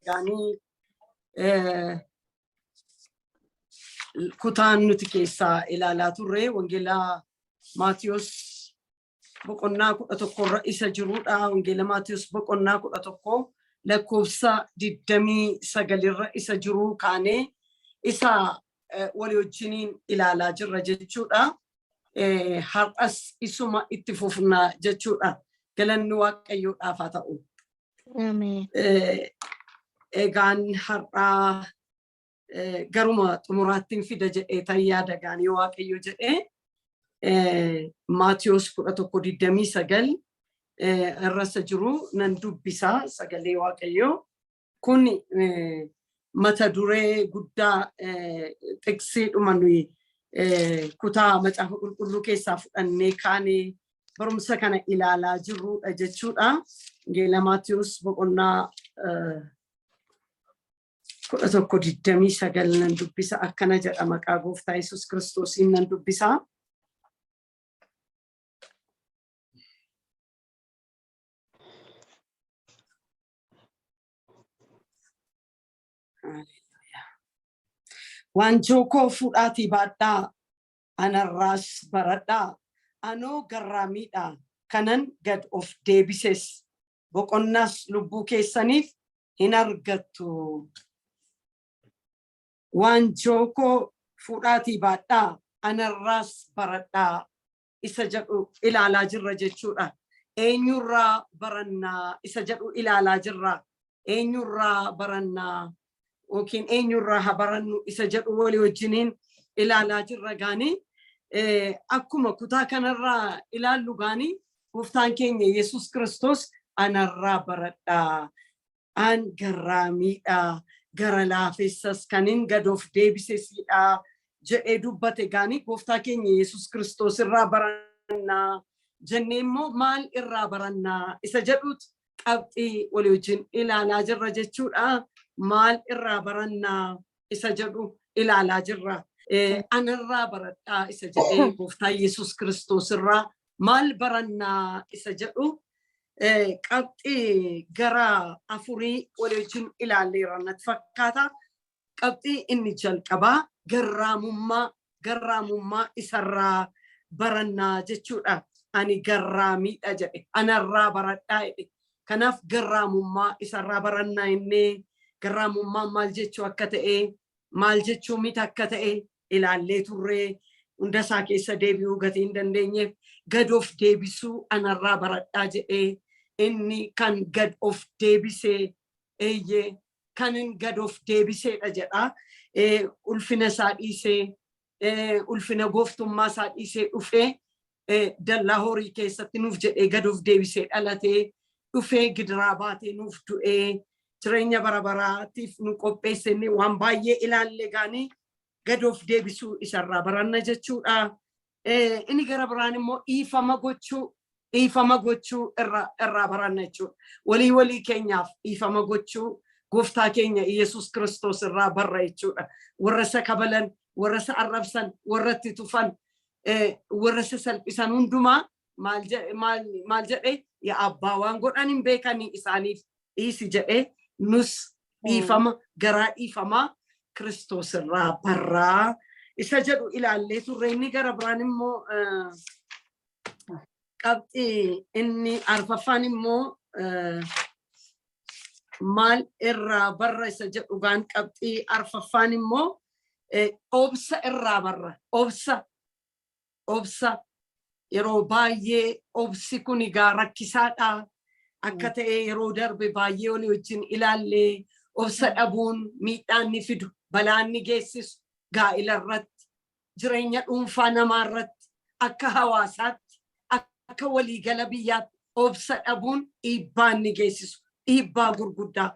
Gaanii kutaan nuti keessaa ilaalaa turre Wangeelaa Maatiyos boqonnaa 11 irra isa jirudha. Wangeela Maatiyos boqonnaa 11 lakkoofsa 29 irra isa jiru kaanee isa walii wajjiniin ilaalaa jirra jechuudha. Har'as isuma itti fufna jechuudha. Galanni Waaqayyoodhaaf haa ta'u. Ameen. Egaan har'aa garuma xumuraattiin fida jedhee tan yaada gaan yoo Waaqayyo jedhee Maatiyos 11:29 irra isa jiru nan dubbisa sagalee Waaqayyoo. Kun mata duree guddaa xiqsiidhuma nuyi kutaa macaafa qulqulluu keessaa fudhannee kaanee barumsa kana ilaalaa jirrudha jechuudha. Wangeela Maatiyus boqonnaa 11:29 nan dubbisa akkana jedha maqaa gooftaa Yesuus Kiristoosiin nan dubbisa. Waanjoo koo fuudhaatii baadhaa, anarraas baradhaa, anoo garraamiidha, kanan gad of deebises, boqonnaas lubbuu keessaniif hin argattu. Waanjoo koo fuudhaatii baadhaa, anarraas baradhaa isa jedhu ilaalaa jirra jechuudha. Eenyurraa barannaa isa jedhu ilaalaa jirra. Eenyurraa barannaa yookiin eenyurraa haa barannu isa jedhu walii wajjiniin ilaalaa jirra gaanii. Akkuma kutaa kanarraa ilaallu gaanii gooftaan keenya Yesuus Kiristoos anarraa baradhaa. An garraamiidha, gara laafessas kanin gad of deebisesiidha jedhee dubbate gaanii gooftaa keenya Yesuus Kiristoos irraa barannaa jennee immoo maal irraa barannaa isa jedhutu qabxii walii wajjin ilaalaa jirra jechuudha. Maal irraa barannaa isa jedhu ilaalaa jirra. Anarraa baradhaa isa jedhee gooftaa Yesuus Kiristoos irraa maal barannaa isa jedhu qabxii gara afurii walii wajjin ilaalleerra natti fakkaata. Qabxii inni jalqabaa garraamummaa garraamummaa isarraa barannaa jechuudha. Ani garraamiidha jedhe anarraa baradhaa jedhe. Kanaaf garraamummaa isarraa barannaa inni garraamummaan maal jechuu akka ta'e maal jechuu miti akka ta'e ilaallee turree hunda isaa keessa deebi'uu gatii hin dandeenyeef gad of deebisuu anarraa baradhaa jedhee inni kan gad of deebisee eeyyee kanin gad of deebiseedha jedha. Ulfina isaa dhiisee ulfina gooftummaa isaa dhiisee dhufee dallaa horii keessatti nuuf jedhee gad of deebisee dhalatee dhufee gidiraa baatee nuuf du'ee jireenya bara baraatiif nu qopheesse inni waan baay'ee ilaalle gaanii gad of deebisuu isarraa baranna jechuudha. Inni gara biraan immoo dhiifama gochuu dhiifama gochuu irraa baranna jechuudha. Walii walii keenyaaf dhiifama gochuu gooftaa keenya Iyyasuus Kiristoos irraa barra jechuudha. Warra isa kabalan, warra isa arrabsan, warra itti tufan, warra isa salphisan hundumaa maal jedhe yaa abbaa waan godhan hin beekanii isaaniif dhiisi jedhee nus dhiifama garaa dhiifamaa Kiristoos irraa barraa isa jedhu ilaallee turre inni gara biraan immoo qabxii inni arfaffaan immoo maal irraa barra isa jedhu gaan qabxii arfaffaan immoo obsa irraa barra obsa obsa yeroo baay'ee obsi kun egaa rakkisaadha akka ta'e yeroo darbe baay'ee olii wajjin ilaallee obsa dhabuun miidhaan ni fidu balaan ni geessisu gaa'ila irratti jireenya dhuunfaa namaa irratti akka hawaasaatti akka waliigala biyyaatti obsa dhabuun dhiibbaa inni geessisu dhiibbaa gurguddaa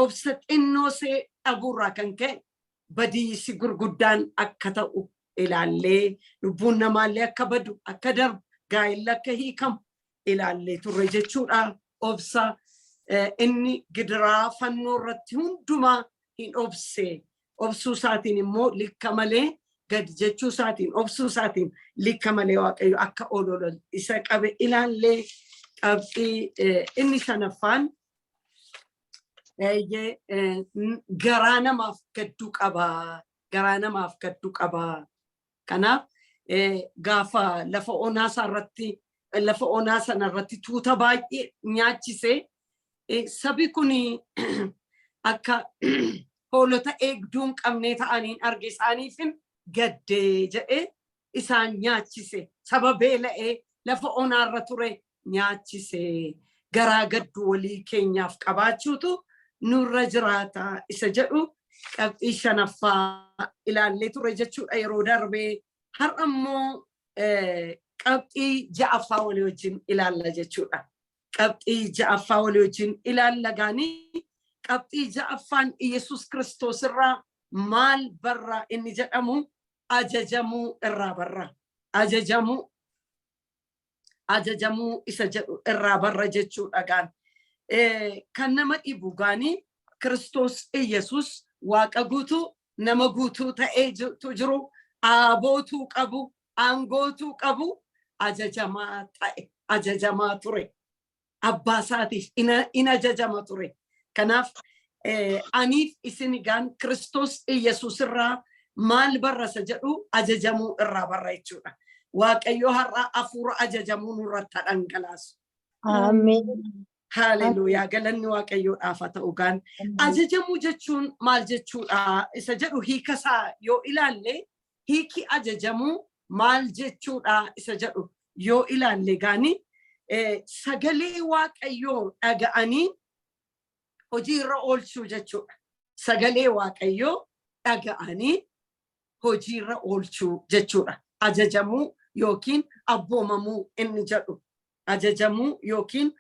obsa xinnoo see dhabuurraa kan ka'e badiisi gurguddaan akka ta'u ilaallee lubbuun namaallee akka badu akka darbu gaa'elli akka hiikamu ilaallee turre jechuudha. Obsa inni gidiraa fannoo irratti hundumaa hin obse obsuu isaatiin immoo likka malee gad jechuu isaatiin obsuu isaatiin likka malee Waaqayyo akka ol ol isa qabe ilaallee qabxii inni shanaffaan Eeyyee, garaa namaaf gadduu qabaa. Garaa namaaf gadduu qabaa. Kanaaf gaafa lafa onaa isaarratti, lafa onaa sana irratti tuuta baay'ee nyaachisee, sabi kun akka hoolota eegduu hin qabnee ta'aniin arge, isaaniifin gaddee jedhee isaan nyaachise. Saba beela'ee lafa onaarra ture nyaachise. Garaa gaddu walii keenyaaf qabaachuutu nurra jiraata isa jedhu qabxii shanaffaa ilaallee ture jechuudha yeroo darbee. Har'a immoo qabxii ja'affaa walii wajjin ilaalla jechuudha. Qabxii ja'affaa walii wajjin ilaalla gaanii, qabxii ja'affaan Iyesuus Kiristoos irraa maal barra inni jedhamu, ajajamuu irraa barra. Ajajamuu isa jedhu irraa barra jechuudha gaan. Kan nama dhibu gaanii, Kiristoos Iyesuus Waaqa guutuu, nama guutuu ta'ee jiru, aabootuu qabu, aangootuu qabu, ajajamaa ta'e, ajajamaa ture. Abbaa isaatiif in ajajama ture. Kanaaf aniif isin gaan Kiristoos Iyesuus irraa maal barrasa jedhu, ajajamuu irraa barra jechuudha. Waaqayyo har'a hafuura ajajamuu nurratti dhangalaasu. Ameen. Haaleluuyaa, galanni Waaqayyoodhaaf haa ta'u gaan. Ajajamuu jechuun maal jechuudha isa jedhu hiika isaa yoo ilaalle, hiiki ajajamuu maal jechuudha isa jedhu yoo ilaalle gaani, sagalee Waaqayyoo dhaga'anii hojii irra oolchuu jechuudha. Sagalee Waaqayyoo dhaga'anii hojii irra oolchuu jechuudha. Ajajamuu yookiin abboomamuu inni jedhu. Ajajamuu yookiin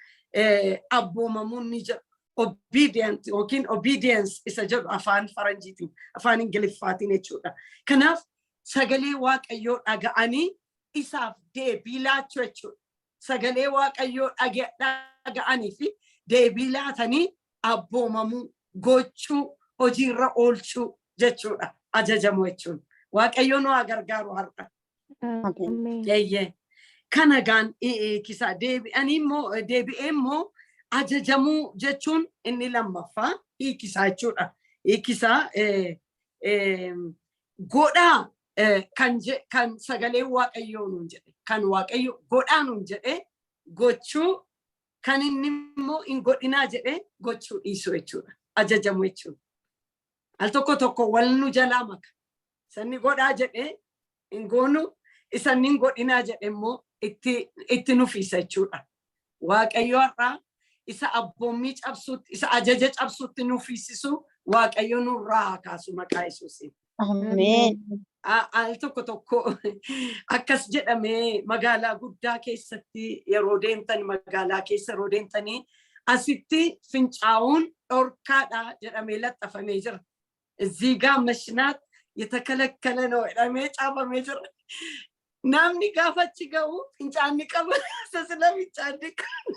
abboomamuu inni jedhu. Obedient yookiin obedience isa jedhu afaan Faranjiitiin, afaan Ingiliffaatiin jechuudha. Kanaaf sagalee Waaqayyoo dhaga'anii isaaf deebii laachuu jechuudha. Sagalee Waaqayyoo dhaga'anii fi deebii laatanii abboomamuu, gochuu, hojiirra oolchuu jechuudha. Ajajamuu jechuun. Waaqayyo nu haa gargaaru har'a. Eeyyee. Kana gaan kisa deebi'anii immoo, deebi'ee immoo ajajamuu jechuun inni lammaffaa hiikisaa jechuudha. Hiikisaa godhaa kan sagalee Waaqayyoo nuun jedhe, kan Waaqayyo godhaa nuun jedhe gochuu, kan inni immoo hin godhinaa jedhe gochuu dhiisuu jechuudha. Ajajamuu jechuudha. Al tokko tokko wal nu jalaa maka. Sanni godhaa jedhe hin goonu, isanni hin godhinaa jedhe immoo itti nufiisa jechuudha. Waaqayyo har'aa isa abboommii cabsuutti, isa ajaja cabsuutti nufiisisu Waaqayyo nurraa haa kaasu maqaa Yesuusiin. Ameen. Al tokko tokko akkas jedhamee, magaalaa guddaa keessatti yeroo deemtan, magaalaa keessa yeroo deemtanii, asitti fincaa'uun dhorkaadha jedhamee laxxafamee jira. እዚህ ጋር መሽናት የተከለከለ ነው jedhamee caafamee jira. Namni gaafa achi ga'u fincaanni qaba. Sasila fincaanni qaba.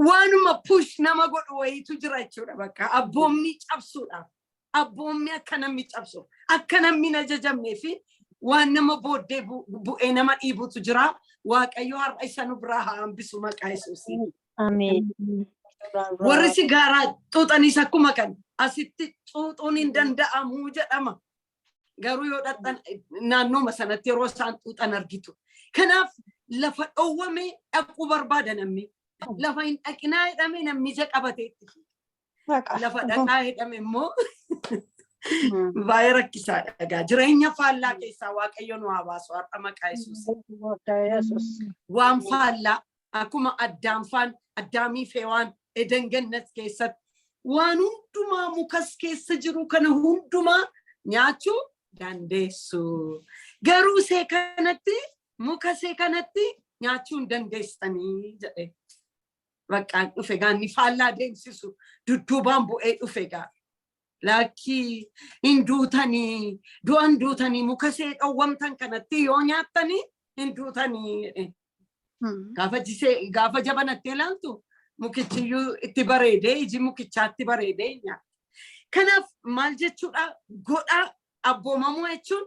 Waanuma push nama godhu wayiitu jira jechuudha bakka abboommii cabsuudhaaf. Abboommii akka namni cabsu, akka namni hin ajajamnee fi waan nama booddee bu'ee nama dhiibutu jira. Waaqayyo har'a isa nu biraa haa hambisu maqaa Yesuusiin. Ameen. Warri sigaaraa xuuxanis akkuma kan asitti xuuxuun hin danda'amu jedhama. Garuu yoo dhaqxan naannooma sanatti yeroo isaan xuuxan argitu. Kanaaf lafa dhowwame dhaquu barbaada namni. Lafa hin dhaqinaa jedhame namni ija qabatee itti fiiga. Lafa dhaqaa jedhame immoo baay'ee rakkisaadha. Egaa jireenya faallaa keessaa Waaqayyo nu haa baasu har'a maqaa Yesuus. Waan faallaa, akkuma Addaam faan, Addaamii fi Hewaan Eden Gannat keessatti waan hundumaa, mukas keessa jiru kana hundumaa nyaachuu dandeessu. Garuu see kanatti, muka see kanatti nyaachuu hin dandeessanii jedhe. Baqqaan dhufe gaanni faallaa deemsisu dudduubaan bu'ee dhufe gaa. Lakkii, hin duutanii, du'an duutanii, muka see dhowwamtan kanatti yoo nyaattanii hin duutanii jedhe. Gaafa jisee, gaafa jabanattee ilaaltu, mukichiyyuu itti bareedee, iji mukichaatti bareedee nyaata. Kanaaf maal jechuudha, godhaa abboomamuu jechuun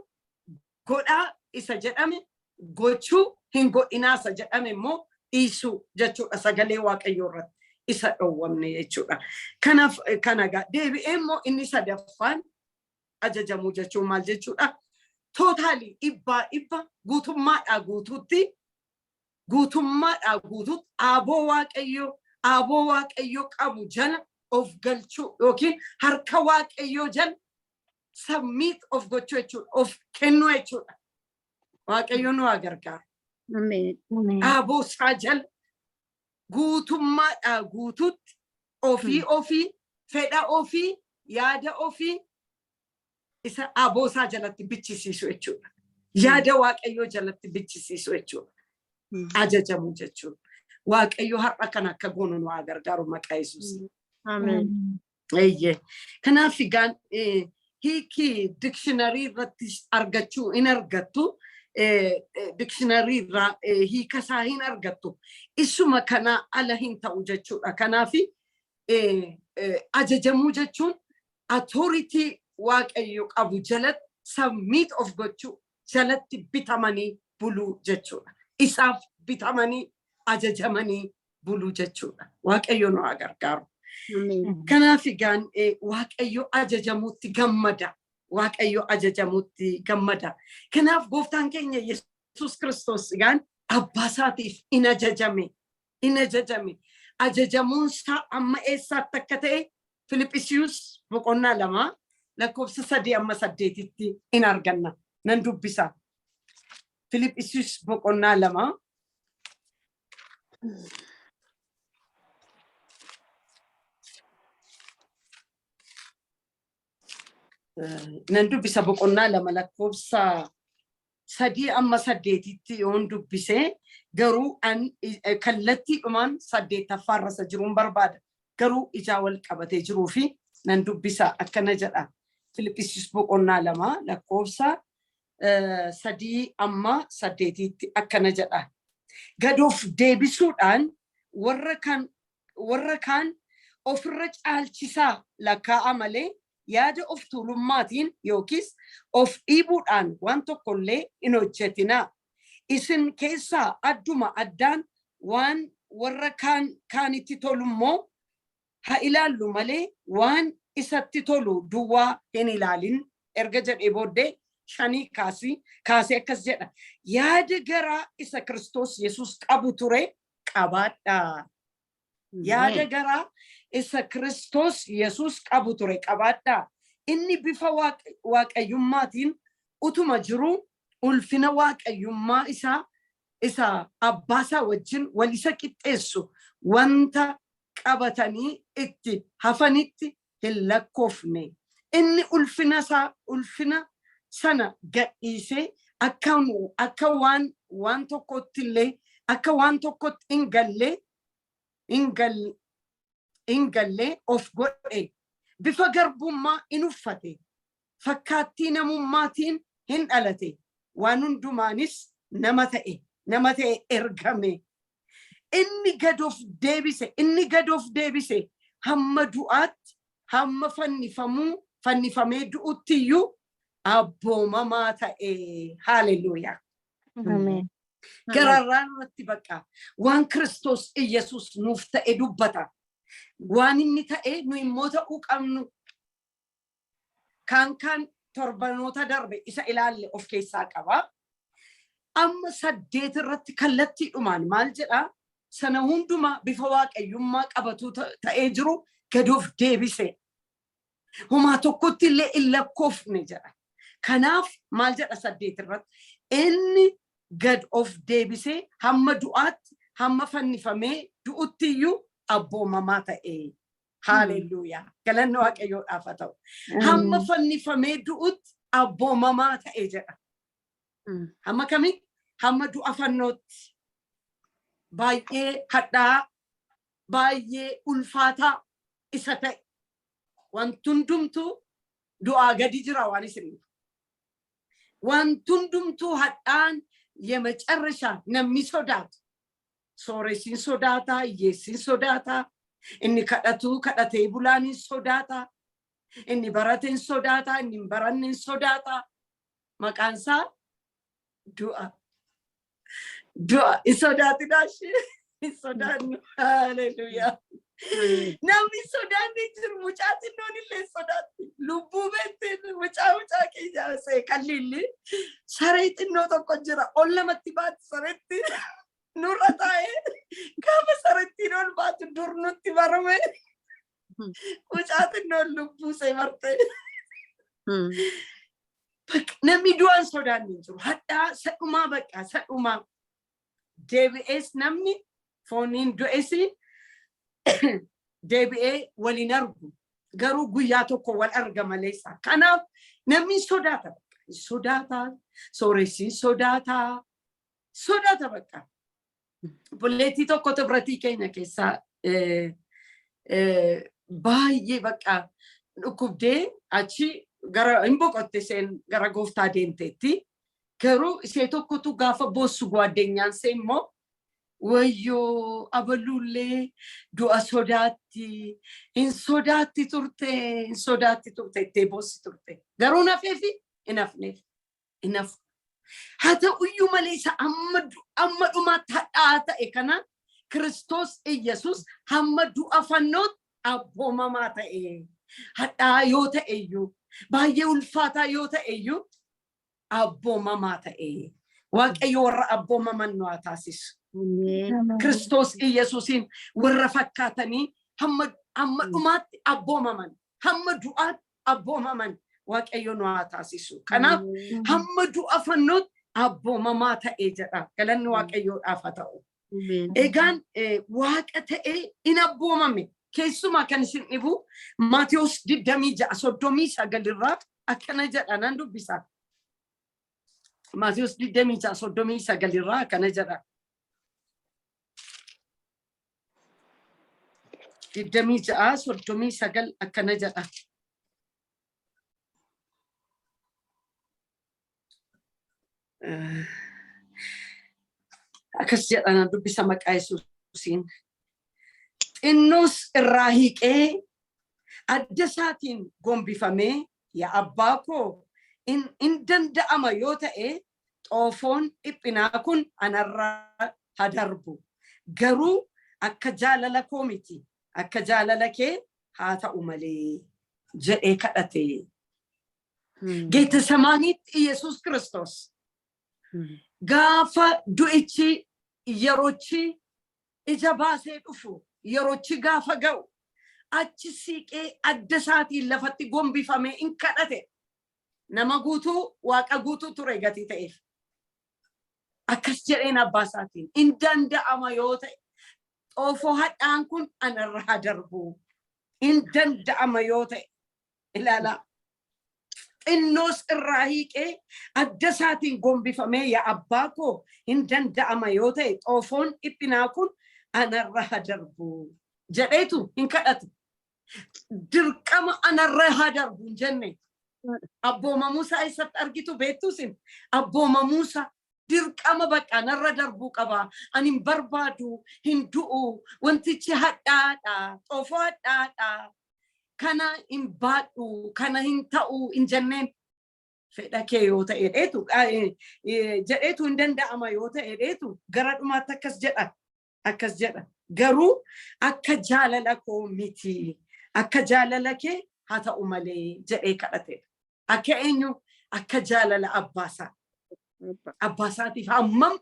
godhaa isa jedhame gochuu, hin godhinaa isa jedhame immoo Dhiisuu jechuudha, sagalee Waaqayyoo irratti isa dhowwamne jechuudha. Kanaaf kana egaa deebi'ee immoo inni sadaffaan ajajamuu jechuun maal jechuudha? Totally, dhibbaa dhibba, guutummaadhaa guutuutti, guutummaadhaa guutuutti aaboo Waaqayyoo qabu jala of galchuu yookiin harka Waaqayyoo jala submit of gochuu jechuudha. Of kennuu jechuudha. Waaqayyo nu haa gargaaru. Ameen. Aaboo isaa jala guutummaadhaa guutuutti ofii ofii, fedha ofii, yaada ofii isa aaboo isaa jalatti bichisiisu jechuudha. Yaada Waaqayyoo jalatti bichisiisu jechuudha. Ajajamuu jechuudha. Waaqayyo har'a kan akka goonu nu haa gargaaru maqaa Yesuus. Ameen. Eeyyee. Kanaaf egaan hiikii dictionary irratti argachuu hin argattu. Dictionary irraa hiika isaa hin argattu. Isuma kana ala hin ta'u jechuudha. Kanaaf ajajamuu jechuun authority Waaqayyo qabu jalatti submit of gochuu, jalatti bitamanii buluu jechuudha. Isaaf bitamanii ajajamanii buluu jechuudha. Waaqayyo nu haa gargaaru. Ameen. Kanaaf egaan Waaqayyo ajajamuutti gammada. Waaqayyo ajajamuutti gammada. Kanaaf gooftaan keenya Yesuus Kiristoos egaan abbaa isaatiif in ajajame. In ajajame. Ajajamuun isaa amma eessaatti akka ta'e Filiphisiiyus boqonnaa 2 lakkoofsa 3 amma 8tti in arganna. Nan dubbisa. Filiphisiiyus boqonnaa 2. Nan dubbisa, boqonnaa 2 lakkoofsa 3 amma 8tti yoon dubbise, garuu an kallattiidhumaan saddeettaffaarra isa jiruun barbaada. Garuu ijaa wal qabatee jiruu fi nan dubbisa, akkana jedha. Filiphisiis boqonnaa 2 lakkoofsa 3 amma 8tti akkana jedha. Gad of deebisuudhaan warra kaan ofirra caalchisaa lakkaa'a malee yaada of tuulummaatiin yookiis of dhiibuudhaan waan tokkollee hin hojjetinaa. Isin keessaa adduma addaan waan warra kaan kaanitti tolu immoo haa ilaallu malee waan isatti tolu duwwaa hin ilaalin erga jedhee booddee 5 kaasii kaasee akkas jedha. Yaada garaa isa Kiristoos Yesuus qabu ture qabaadhaa. Yaada garaa isa Kiristoos Yesuus qabu ture qabaadhaa. Inni bifa waaqayyummaatiin utuma jiruu ulfina waaqayyummaa isaa isa abbaa isaa wajjin wal isa qixxeessu wanta qabatanii itti hafanitti hin lakkoofne. Inni ulfina isaa, ulfina sana gadhiisee akka waan tokkotti illee, akka waan tokkotti hin gallee of godhe, bifa garbummaa in uffate, fakkaattii namummaatiin hin dhalate, waan hundumaanis nama ta'e, nama ta'e ergame. Inni gad of deebise, inni gad of deebise hamma du'aatti, hamma fannifamuu, fannifamee du'utti iyyuu abboomamaa ta'e. Haaleluyyaa. Ameen. Gararraa irratti bakka waan Kiristoos Iyyasuus nuuf ta'e dubbata. Waan inni ta'e nu immoo ta'uu qabnu. Kaan torbanoota darbe isa ilaalle of keessaa qaba. Amma 8 irratti kallattiidhumaan maal jedhaa? Sana hundumaa bifa waaqayyummaa qabatu ta'ee jiru gad of deebise. Homaa tokkotti illee hin lakkoofne jedha. Kanaaf maal jedha 8 irratti? Inni gad of deebisee hamma du'aatti, hamma fannifamee du'utti iyyuu abboomamaa ta'e. Haalelluuyaa. Galanni Waaqayyoodhaaf haa ta'u. Hamma fannifamee du'utti abboomamaa ta'e jedha. Hamma kamitti? Hamma du'a fannootti. Baay'ee hadhaa, baay'ee ulfaataa isa ta'e. Wanti hundumtuu du'aa gadi jira waan isin. Wanti hundumtuu hadhaan የመጨረሻ namni sodaatu. Sooressiin sodaataa, hiyyeessiin sodaataa, inni kadhatu, kadhatee bulaan hin sodaataa, inni barate hin sodaataa, inni hin baranne hin sodaataa. Maqaan isaa du'a. Du'a hin sodaatinaa ishee. Hin sodaannu. Haleluuyaa. Namni sodaanni hin jiru, mucaa xinnoon illee sodaatti. Lubbuu beekteen mucaa keenya see qalliilli saree xinnoo tokko jira. Ol namatti baatti sareetti. Nurra taa'ee gaafa sareettiin ol baatu dur nutti barame. Mucaa xinnoon lubbuu see marte. Namni du'aan sodaanni hin jiru. Hadhaa sadhumaa bakka sadhumaa. Deebi'ees namni fooniin du'es deebi'ee waliin argu. Garuu guyyaa tokko wal arga maleessa. Kanaaf namni sodaata. Sodaata. Sooressi sodaata. Sodaata bakka. Obboleettii tokkotu biratii keenya keessaa baay'ee bakka dhukkubdee achi gara hin boqotte, isheen gara gooftaa deemteetti. Garuu ishee tokkotu gaafa boossu gwaaddenyaan ishee immoo, "Wayyoo, abaluullee du'a sodaatti, hin sodaatti turte, hin sodaatti turte," ittee boossi turte. Garuu nafeefi hin hafneef, hin hafu. Haa ta'uyyuu malee isa amma dhumaatti hadhaa'aa ta'e kana Kiristoos Iyyasuus hamma du'a fannootti abboomamaa ta'e. Hadhaa'aa yoo ta'e iyyuu, baay'ee ulfaataa yoo ta'e iyyuu, abboomamaa ta'e. Waaqayyo warra abboomaman nu haa taasisu. Kiristoos Iyyasuusiin warra fakkaatanii hamma dhumaatti abboomaman, hamma du'aatti abboomaman Waaqayyo nu haa taasisu. Kanaaf hamma du'a fannootti abboomamaa ta'e jedha. Galanni Waaqayyoodhaaf haa ta'u. Egaan Waaqa ta'ee in abboomame. Keessumaa kan isin dhibu Maatiyos 26:39 irraa akkana jedha, nan dubbisa. Maatiyos 26:39 irraa akkana jedha. 26:39 akkana jedha. Akkas jedha, nan dubbisa maqaa Yesuusiin. Xinnoos irraa hiiqee adda isaatiin gombifamee, "Yaa abbaa koo, in danda'ama yoo ta'e xoofoon dhiphinaa kun anarraa haa darbu. Garuu akka jaalala koo miti, akka jaalala kee haa ta'u malee," jedhee kadhate. Geetesemaaniitti Yesuus Kiristoos gaafa du'ichi yeroochi ija baasee dhufu, yeroochi gaafa ga'u, achi siiqee adda isaatiin lafatti gombifamee in kadhate. Nama guutuu, Waaqa guutuu ture gatii ta'eef. Akkas jedheen abbaa isaatiin, "In danda'ama yoo ta'e xoofoo hadhaan kun anarra haa darbu. In danda'ama yoo ta'e." Ilaalaa. Xinnoos irraa hiiqee adda isaatiin gombifamee, "Yaa abbaa koo, hin danda'ama yoo ta'e xoofoon dhiphinaa kun anarra haa darbu," jedheetu hin kadhate. Dirqama anarra haa darbu hin jenne. Abboomamuusaa eessatti argitu beektuusin? Abboomamuusaa dirqama bakka narra darbuu qaba. Ani hin barbaadu, hin du'u, wantichi hadhaadha, xoofoo hadhaadha. Kana hin baadhu, kana hin ta'u hin jenneen. Fedha kee yoo ta'e dheetu jedheetu, hin danda'ama yoo ta'e dheetu, gara dhumaatti akkas jedha. Akkas jedha. "Garuu akka jaalala koo miti, akka jaalala kee haa ta'u malee," jedhee kadhate. Akka eenyu? Akka jaalala abbaasaa. Abbaasaatiif hammam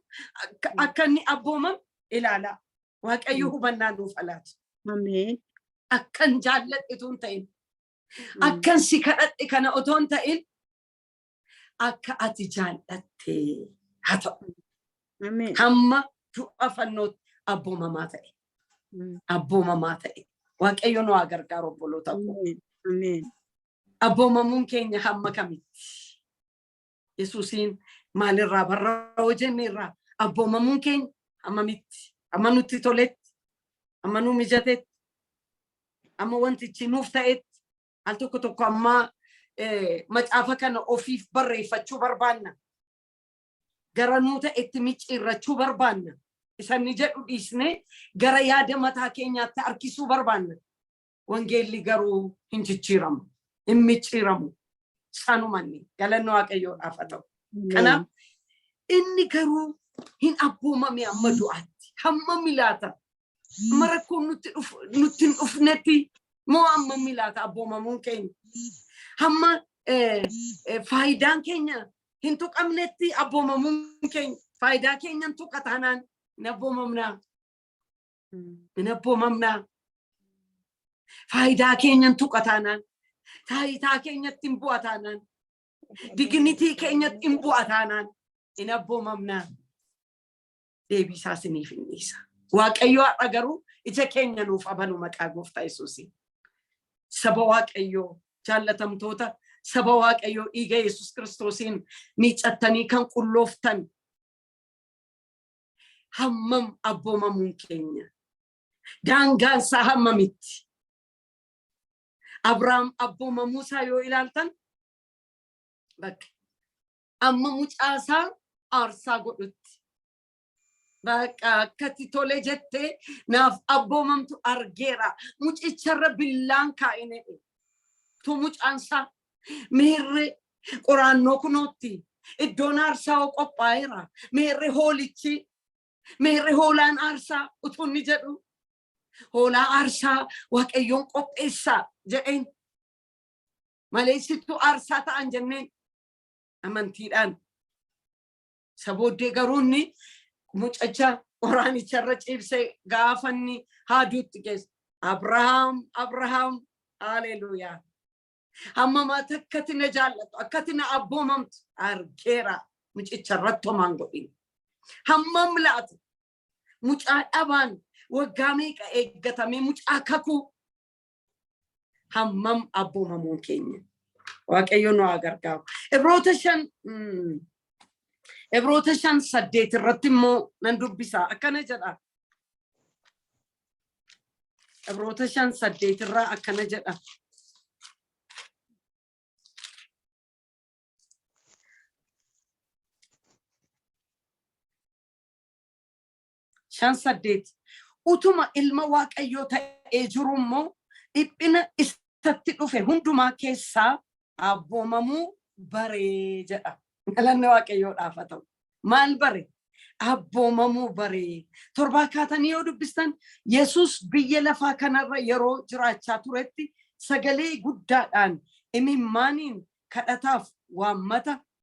akka inni abboomam ilaalaa. Waaqayyo hubannaa nuuf alaatu. Ameen. Akkan jaalladhe otoo hin ta'in, akkan si kadhadhe kana otoo hin ta'in, akka ati jaallatte haa ta'u. Ameen. Hamma du'a fannootti abboomamaa ta'e. Abboomamaa ta'e. Waaqayyo nu haa gargaaru, obboloota koo. Ameen. Ameen. Abboomamuun keenya hamma kamitti? Yesuusiin maalirraa barra hoo jenne irraa abboomamuun keenya hammamitti? Amma nutti toletti, amma nu mijatetti, amma wantichi nuuf ta'etti, al tokko tokko amma macaafa kana ofiif barreeffachuu barbaanna. Gara nuu ta'etti micciirrachuu barbaanna. Isa inni jedhu dhiisnee gara yaada mataa keenyaatti harkisuu barbaanna. Wangeelli garuu hin jijjiiramu, hin micciiramu. Sanumanni galanni Waaqayyoodhaaf haa ta'u. Kanaaf inni garuu hin abboomame amma du'aatti. Hammami laata? Amma rakkoon nutti dhufu nutti hin dhufnetti moo hammami laata abboomamuun keenya? Hamma faayidaan keenya hin tuqamnetti abboomamuun keenya, faayidaa keenya hin tuqa taanaan hin abboomamnaa. Hin abboomamnaa. Faayidaa keenya hin tuqa taanaan, taayitaa keenyatti hin bu'a taanaan, dignity keenyatti hin bu'a taanaan hin abboomamnaa. Deebii isaa isiniif hin dhiisa. Waaqayyo har'a garuu ija keenya nuuf abanu maqaa gooftaa Yesuusiin. Saba Waaqayyoo jaallatamtoota, saba Waaqayyoo dhiiga Yesuus Kiristoosiin miiccattanii kan qullooftan, hammam abboomamuun keenya? Daangaan isaa hammamitti? Abrahaam abboomamuu isaa yoo ilaaltan, bakka amma mucaa isaa aarsaa godhutti. Bakka akkatti tole jettee naaf abboomamtu argeera. Mucicharra billaan kaa'ine. Tu mucaan isaa meerree qoraannoo kunootti iddoon aarsaa hoo qophaa'eera. Meerree hoolichi, meerree hoolaan aarsaa utuu inni jedhu, hoolaa aarsaa Waaqayyoon qopheessaa jedheen malee sittu aarsaa ta'an jenneen amantiidhaan. Isa booddee garuu inni mucacha qoraanicharra ciibsee gaafa inni haaduutti geesse. Abrahaam, Abrahaam, haleluuyaa. Hamma maata akkati na jaallattu, akkati na abboomamtu argeera, mucicha irratti homaan godhin. Hammam laata mucaa dhabaan waggaa meeqa eeggatamee mucaa kakuu, hammam abboomamuun keenya? Waaqayyo nu haa gargaaru. Ibroota 5:8 irratti immoo nan dubbisa. Akkana jedha. Ibroota 5:8 irraa akkana jedha. 5:8. Utuma ilma Waaqayyoo ta'ee jiru immoo dhiphina isatti dhufe hundumaa keessaa abboomamuu baree jedha. Galanni Waaqayyoodhaaf haa ta'u. Maal bare? Abboomamuu bare. Torbaa kaatanii yoo dubbistan, Yesus biyya lafaa kanarra yeroo jiraachaa turetti sagalee guddaadhaan imimmaaniin kadhataaf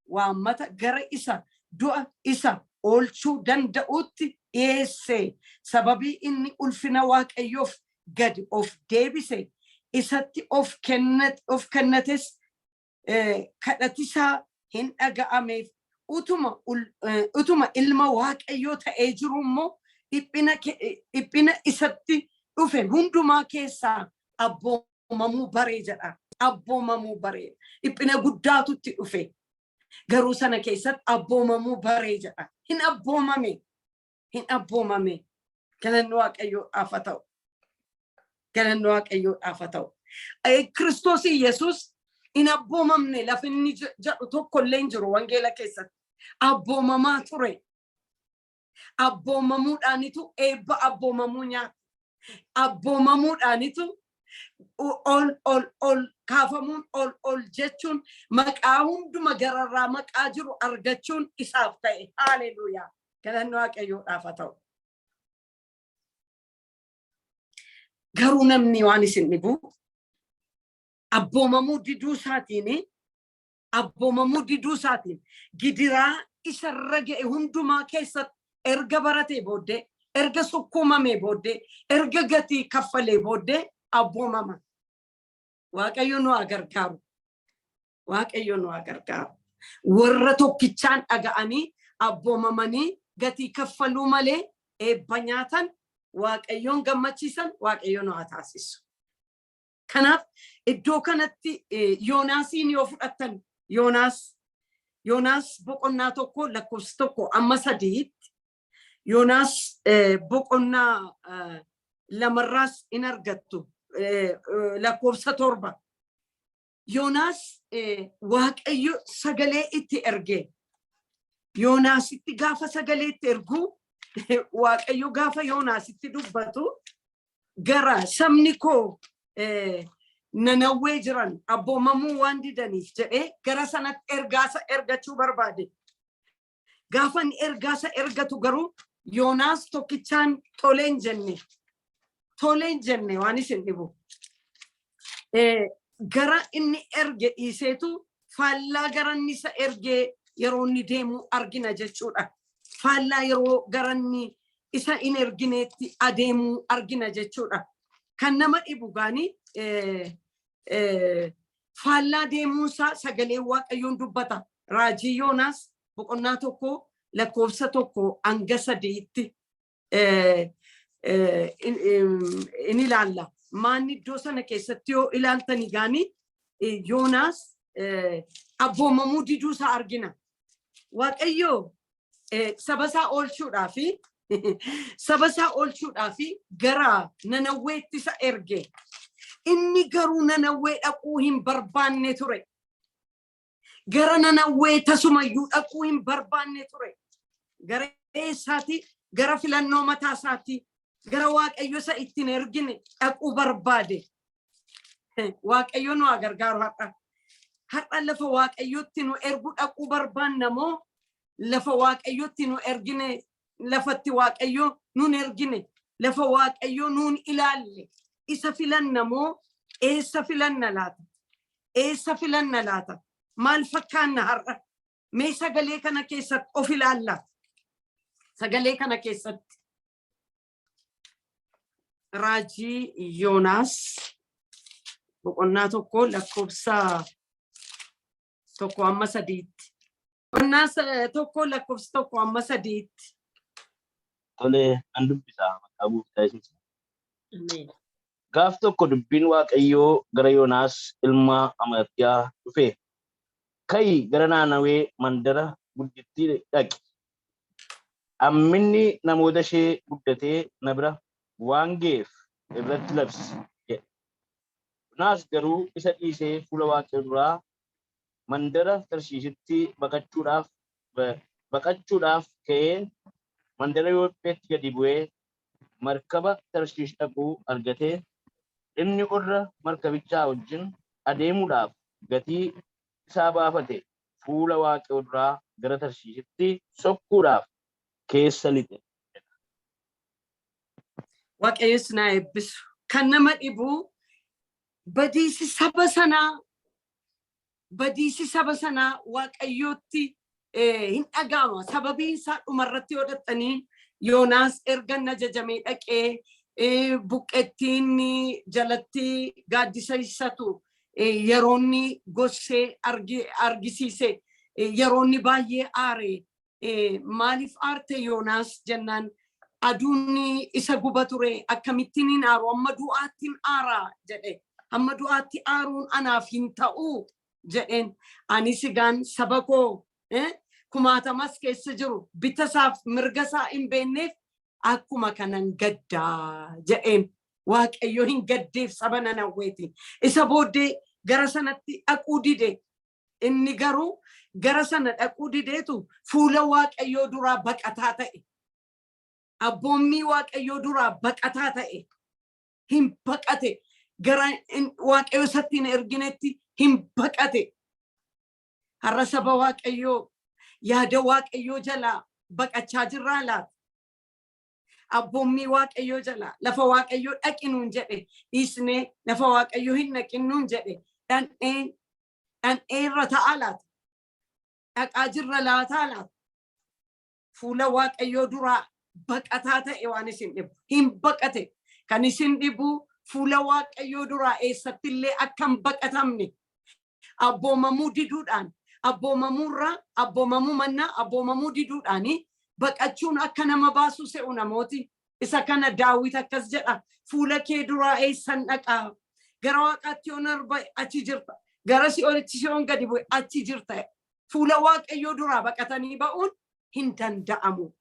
waammata gara isa du'a isa oolchuu danda'uutti dhiyeesse. Sababii inni ulfina Waaqayyoof gad of deebise, isatti of kennates, kadhatisaa hin dhaga'ameef. Utuma ilma Waaqayyoo ta'ee jiru immoo dhiphina isatti dhufe hundumaa keessaa abboomamuu baree jedha. Abboomamuu baree. Dhiphina guddaatu itti dhufe. Garuu sana keessatti abboomamuu baree jedha. Hin abboomame. Hin abboomame. Galanni Waaqayyoodhaaf haa ta'u. Galanni Waaqayyoodhaaf haa ta'u. Kiristoos Yesuus hin abboomamne lafa inni jedhu tokko illee hin jiru wangeela keessatti. Abboomamaa ture. Abboomamuudhaanitu eebba abboomamuu nyaata. Abboomamuudhaanitu ol ol ol kaafamuun, ol ol jechuun, maqaa hunduma gararraa maqaa jiru argachuun isaaf ta'e. Haaleluuyaa. Galanni Waaqayyoodhaaf haa ta'u. Garuu namni waan isin dhibu, abboomamuu diduu isaatiin gidiraa isarra ga'e hundumaa keessatti erga baratee booddee, erga sukkuumamee booddee, erga gatii kaffalee booddee abboomama. Waaqayyo nu haa gargaaru. Waaqayyo nu haa gargaaru. Warra tokkichaan dhaga'anii abboomamanii gatii kaffaluu malee eebba nyaatan, Waaqayyoon gammachiisan, Waaqayyo nu haa taasisu. Kanaaf iddoo kanatti Yoonaasiin yoo fudhattan, Yoonaas boqonnaa 1 lakkoofsa 1 amma 3tti, Yoonaas boqonnaa lamarraas in argattu lakkoofsa 7. Yoonaas Waaqayyo sagalee itti erge. Yoonaasitti gaafa sagalee itti ergu, Waaqayyo gaafa Yoonaasitti dubbatu, gara sabni koo Nanawwee jiran abboomamuu waan didaniif jedhee gara sanatti ergaasa ergachuu barbaade. Gaafa inni ergaasa ergatu garuu Yoonaas tokkichaan toleen jenne. Toleen jenne waan isin dhibu. Gara inni erge dhiiseetu faallaa gara inni isa ergee yeroo inni deemu argina jechuudha. Faallaa yeroo gara inni isa hin ergineetti adeemuu argina jechuudha. Kan nama dhibu gaanii faallaa deemuunsaa sagalee Waaqayyoon dubbata. Raajii Yoonaas boqonnaa 1 lakkoofsa 1 hanga 3tti in ilaalla. Maanni iddoo sana keessatti yoo ilaaltani gaanii, Yoonaas abboomamuu diduu isaa argina. Waaqayyo saba isaa oolchuudhaa fi gara Nanawweetti isa erge. Inni garuu Nanawwee dhaquu hin barbaanne ture. Gara Nanawwee tasumayyuu dhaquu hin barbaanne ture. Gara eessaati? Gara filannoo mataa isaati. Gara Waaqayyo isa ittiin ergine dhaquu barbaade. Waaqayyo nu haa gargaaru har'a. Har'a lafa Waaqayyotti nu ergu dhaquu barbaanna moo lafa Waaqayyotti nu ergine, lafatti Waaqayyo nun ergine, lafa Waaqayyo nuun ilaalle isa filanna moo eessa filanna laata? Eessa filanna laata? Maal fakkaanna har'a? Mee sagalee kana keessatti of ilaalla. Sagalee kana keessatti. Raajii Yoonaas boqonnaa 1 lakkoofsa 1 hamma 3tti. Boqonnaa 1 lakkoofsa 1 hamma 3tti. Tole, an dubbisa maqaa Gooftaa Yesuus. Ameen. Gaaf tokko dubbiin Waaqayyoo gara Yoonaas ilma Amattiyaa dhufe. "Ka'i, gara Naanawee mandara guddittii dhaqi. Hamminni namoota ishee guddatee na bira waan ga'eef irratti labsi" jedhe. Yoonaas garuu isa dhiisee fuula Waaqayyoo duraa mandara Tarshiishitti baqachuudhaaf ka'ee mandara Yoopheetti gadi bu'ee markaba Tarshiish dhaquu argatee, inni warra markabichaa wajjin adeemuudhaaf gatii isaa baafate fuula Waaqayyoo duraa gara Tarshiishitti sokkuudhaaf keessa lixe. Waaqayyos naa eebbisu. Kan nama dhibu badiisi saba sanaa Waaqayyootti hin dhaga'ama. Sababiin isaa dhumarratti yoo dhaxxanii, Yoonaas erga inni ajajamee dhaqee buqqettiin jalatti gaaddisa isatu yeroo inni gossee argisiise, yeroo inni baay'ee aare, "Maaliif aarte, Yoonaas?" jennaan, aduun isa guba ture. "Akkamittiin hin aaru? Amma du'aatti hin aaraa," jedhe. "Amma du'aatti aaruun anaaf hin ta'u," jedheen. "Anis egaan saba koo kumaatamas keessa jiru bita isaaf mirga isaa hin beekneef akkuma kanan gaddaa," jedheen. Waaqayyo hin gaddeef saba Nanawweeti. Isa booddee gara sanatti dhaquu dide. Inni garuu gara sana dhaquu dideetu fuula Waaqayyoo duraa baqataa ta'e. Abboommii Waaqayyoo duraa baqataa ta'e. Hin baqate. Gara Waaqayyo isatti hin erginetti hin baqate. Har'a saba Waaqayyoo, yaada Waaqayyoo jalaa baqachaa jirraa laata? Abboommii Waaqayyoo jalaa, lafa Waaqayyoo dhaqi nuun jedhe dhiisnee, lafa Waaqayyoo hin dhaqin nuun jedhe dhandhee dhandhee irra ta'aa laata? Dhaqaa jirra laataa laata? Fuula Waaqayyoo duraa baqataa ta'e waan isin dhibu. Hin baqate. Kan isin dhibu, fuula Waaqayyoo duraa eessattillee akka hin baqatamne, abboomamuu diduudhaan, abboomamuurraa, abboomamuu mannaa abboomamuu diduudhaani baqachuun akka nama baasu se'u namooti. Isa kana Daawit akkas jedha: "Fuula kee duraa eessan dhaqaa? Gara Waaqaatti yoon ol ba'e, achi jirta. Gara si'oolitti yoon gadi bu'e, achi jirta." Fuula Waaqayyoo duraa baqatanii ba'uun hin danda'amu.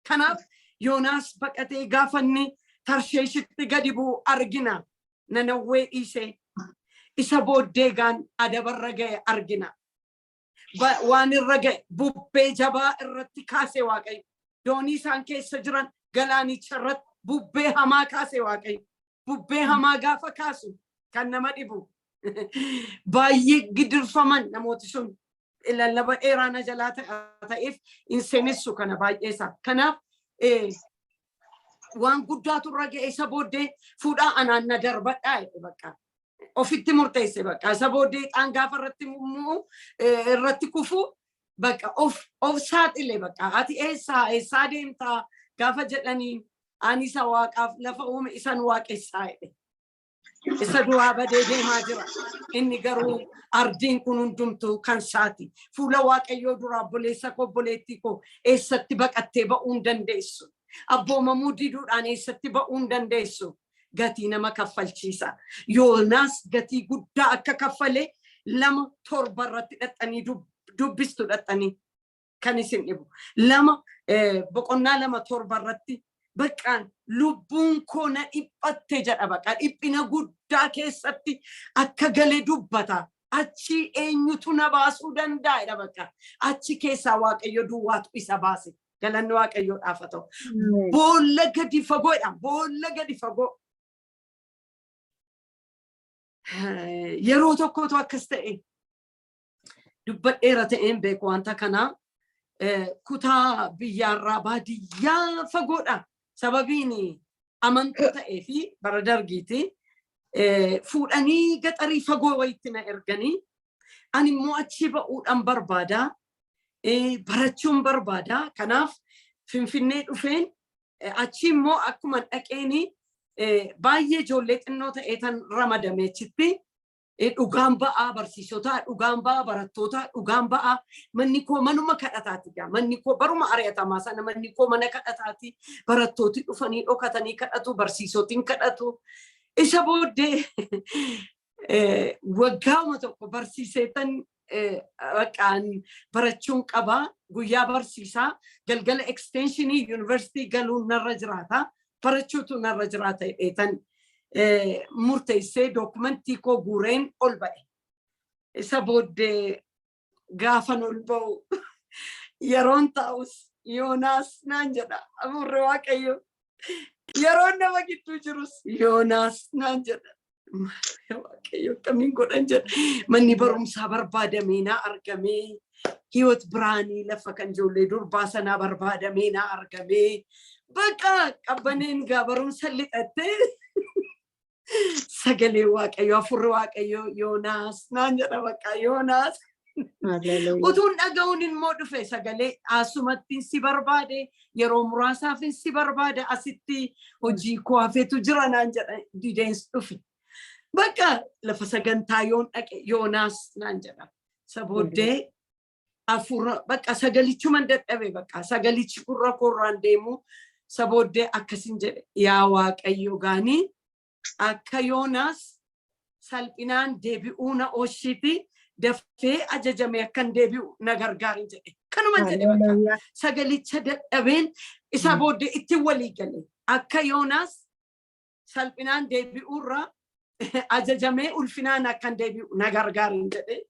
Kanaaf Yoonaas baqatee gaafa inni Tarsheeshitti gadi bu'u argina. Nanawwee dhiisee. Isa booddee gaan adabarra ga'e argina. Waan irra ga'e, bubbee jabaa irratti kaase Waaqayyo. Doonii isaan keessa jiran galaanicha irratti bubbee hamaa kaase Waaqayyo. Bubbee hamaa gaafa kaasu, kan nama dhibu, baay'ee gidirfaman namooti sun. Lallaba dheeraa na jalaa ta'eef hin seenessu kana baay'ee isaa. Kanaaf Waan guddaatu irra ga'e. Isa booddee fuudhaa anaan na darbadhaa jedhe bakka. Ofitti murteesse bakka. Isa booddee ixaan gaafa irratti mummu'u, irratti kufu, bakka of saaxile bakka. Ati eessaa eessaa deemtaa gaafa jedhanii, ani isa waaqaaf lafa uume isan waaqessaa jedhe. Isa du'aa badee deemaa jira. Inni garuu ardiin kun hundumtuu kan isaati. Fuula Waaqayyoo duraa, obboleessa koo, obboleettii koo, eessatti baqattee ba'uu hin dandeessu. Abboomamuu diduudhaan eessatti ba'uu hin dandeessu. Gatii nama kaffalchiisa. Yoonaas gatii guddaa akka kaffale 2:7 irratti dhaxxanii dubbistu dhaxxanii kan isin dhibu. Lama, boqonnaa 2:7 irratti bakka lubbuun koo na dhiphatte jedha. Bakka dhiphina guddaa keessatti akka gale dubbata. Achi eenyutu na baasuu danda'a jedha bakka. Achi keessaa Waaqayyo duwwaatu isa baase. Galanni Waaqayyoodhaaf haa ta'u. Boolla gadi fagoodha. Boolla gadi fagoo. Yeroo tokkotu akkas ta'e, dubbadheera ta'een beeku wanta kanaa, kutaa biyyaarraa baadiyyaa fagoodha. Sababiin amantuu ta'ee fi bara dargiiti. Fuudhanii gaxarii fagoo wayitti na erganii, ani immoo achi ba'uudhaan barbaada. Barachuun barbaada. Kanaaf Finfinnee dhufeen, achi immoo akkuma dhaqeeni baay'ee ijoollee xinnoo ta'ee tan ramadame achitti. Dhugaan ba'aa barsiisotaa, dhugaan ba'aa barattootaa, dhugaan ba'aa, manni koo manuma kadhataati gaa. Manni koo baruma ari'atamaa sana manni koo mana kadhataati. Barattooti dhufanii dhokatanii kadhatu, barsiisotiin kadhatu. Isa booddee waggaama tokko barsiiseetan baqaan barachuun qaba. Guyyaa barsiisaa, galgala extensionii yuunivarsiitii galuun narra jiraata, barachuutu narra jiraata jedheetan murteessee dookumentii koo guureen ol ba'e. Isa booddee gaafan ol ba'u, yeroon taa'us Yoonaas naan jedha hafuurri Waaqayyo. Yeroon nama gidduu jirus Yoonaas naan jedha. Waaqayyo, akkamiin godhan jedha. Manni barumsaa barbaadamee naa argamee, Hiwot Biraanii lafa kan ijoollee durbaa sanaa barbaadamee naa argamee, bakka qabbaneen gaa barumsa lixattee, sagalee Waaqayyo, hafuurri Waaqayyo Yoonaas naan jedha bakka Yoonaas. Utuun dhaga'uun immoo dhufe sagalee, asumatti si barbaade, yeroo muraasaaf si barbaade, asitti hojii koo hafetu jira naan jedha. Dideens dhufe. Bakka lafa sagantaa yoon dhaqe Yoonaas naan jedha. Isa booddee hafuura bakka sagalichuman dadhabe, bakka sagalichi gurra koorraan deemu. Isa booddee akkasin jedhe, yaa Waaqayyo, gaanii akka Yoonaas salphinaan deebi'uu na ooshiiti, dafee ajajame akkan deebi'u na gargaarin jedhe. Kanuman jedhe bakka. Sagalicha dadhabeen isa booddee ittiin walii gale. Akka Yoonaas salphinaan deebi'uurra ajajamee ulfinaan akkan deebi'u na gargaarin jedhe.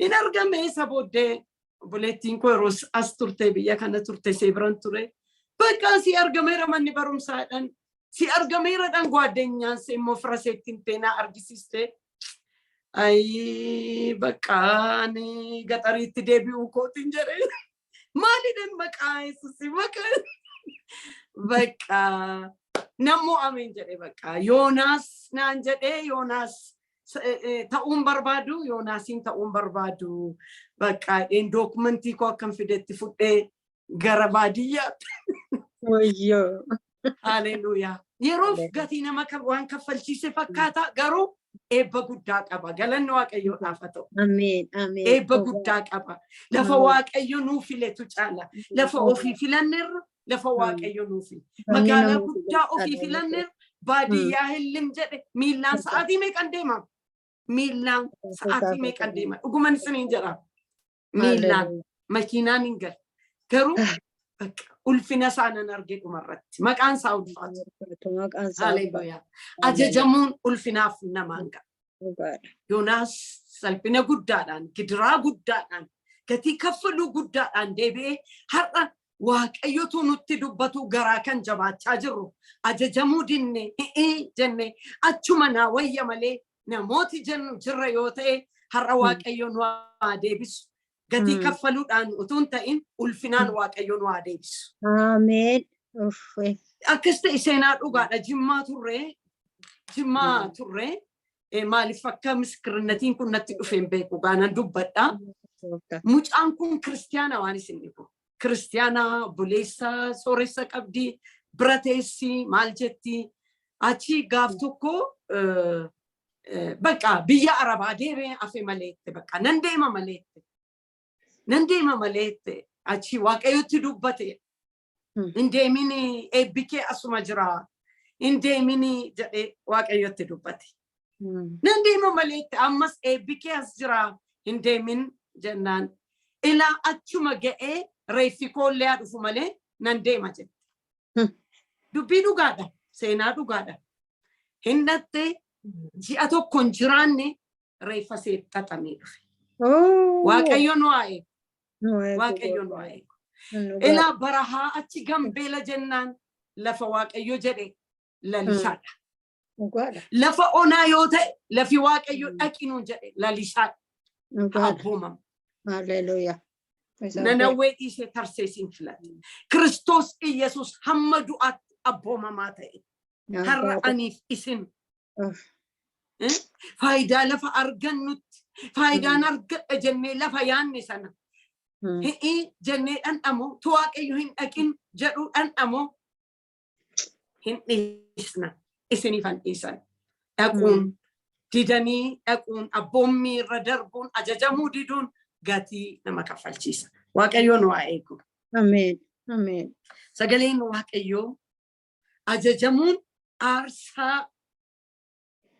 Hin argame. Isa booddee obboleettiin koo yeroo as turte, biyya kana turte, see biran ture. Bakka si argameera manni barumsaadhaan. Si argameera dhaan gwaaddenyaan see immoo fira seettiin teenaa argisiiste. Ayi, bakka ani gaxariitti deebi'uu kootiin jedhe. Maalidhaan maqaa Yesuusii maqaa bakka nammoo ameen jedhe. Bakka Yoonaas naan jedhee, Yoonaas ta'uun barbaadu, Yoonaasiin ta'uun barbaadu. Bakka dheen dookumentii koo akkam fidetti fudhee gara baadiyyaatti. Wayyoo. Haleluuyaa. Yeroof gatii nama waan kaffalchiise fakkaata, garuu eebba guddaa qaba. Galanni Waaqayyoodhaaf haa ta'u. Ameen. Ameen. Eebba guddaa qaba. Lafa Waaqayyo nuu filetu caala. Lafa ofii filanneerra, lafa Waaqayyo nuu file. Magaalaa guddaa ofii filanneerra, baadiyyaa hillim jedhe miillaan sa'aatii meeqan deema? Miillaan sa'aatii meeqan deema? Dhuguman isiniin jedha. Miillaan makiinaan hin galu. Garuu bakka ulfina isaa nan arge dhumarratti. Maqaan isaa ulfaatu. Maqaan isaa. Haleluuyaa. Ajajamuun ulfinaaf namaan ga'a. Dhugaadha. Yoonaas salphina guddaadhaan, gidiraa guddaadhaan, gatii kaffaluu guddaadhaan deebi'ee, har'a Waaqayyotu nutti dubbatu garaa kan jabaachaa jirru, ajajamuu dinne, hi'ii jenne, achuma naa wayya malee namooti jennu jirra yoo ta'e, har'a Waaqayyo nu haa deebisu. Gatii kaffaluudhaan utuu hin ta'in ulfinaan Waaqayyo nu haa deebisu. Ameen. Uffee. Akkas ta'e, seenaa dhugaadha. Jimmaa turree, Jimmaa turree, maaliif akka miskirinatiin kun natti dhufe hin beeku, gaanan dubbadha. Gooftaa. Mucaan kun kiristiyaana waan isin dhibu. Kiristiyaana, obboleessa sooressa qabdi, bira teessi, maal jetti. Achi gaaf tokko bakka biyya Arabaa deemee hafe maleette, bakka nan deema maleette. Nan deema maleette, achi Waaqayyotti dubbate. Hin deemin, eebbi kee asuma jira. Hin deemin jedhee Waaqayyotti dubbate. Nan deema maleette, ammas eebbi kee as jira, hin deemin jennaan. Ilaa achuma ga'ee reeffi koollee haa dhufu malee nan deema jette. Dubbii dhugaadha. Seenaa dhugaadha. Hin dhattee, ji'a tokko hin jiraanne, reeffa see xaxamee dhufe. Oh. Waaqayyo nu haa eegu. Nu haa eegu. Waaqayyo nu haa eegu. Nu haa Ilaa barahaa achi Gambeela jennaan, lafa Waaqayyo jedhe lalisaadha. Dhugaadha. Lafa onaa yoo ta'e, lafi Waaqayyo dhaqinuun jedhe lalisaadha. Haa Dhugaadha. abboomamu. Haleluuyaa. Isa Nanawwee dhiisee Tarseesiin filate. Kiristoos Iyyasuus hamma du'aatti abboomamaa ta'e. Har'a aniif isin Uff. Faayidaa lafa argannutti, faayidaan argadha jennee lafa yaanne sana hi'ii jennee dhandhamu, tu Waaqayyo hin dhaqin jedhu dhandhamu hin dhiisna. Isiniif han dhiisan. Dhaquun didanii, dhaquun, abboommii irra darbuun, ajajamuu diduun gatii nama kaffalchiisa. Waaqayyo nu haa eegu. Ameen. Ameen. Sagaleen Waaqayyoo ajajamuun aarsaa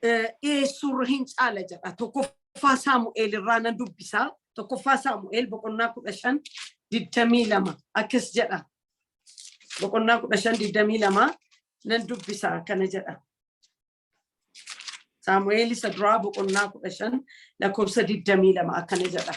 dhiyeessuurra hin caala jedha. Tokkoffaa Saamu'eel irraa nan dubbisaa. Tokkoffaa Saamu'eel boqonnaa 15:22 akkas jedha. Boqonnaa 15:22 nan dubbisaa, akkana jedha. Saamu'eel isa duraa boqonnaa 15 lakkoofsa 22 akkana jedha.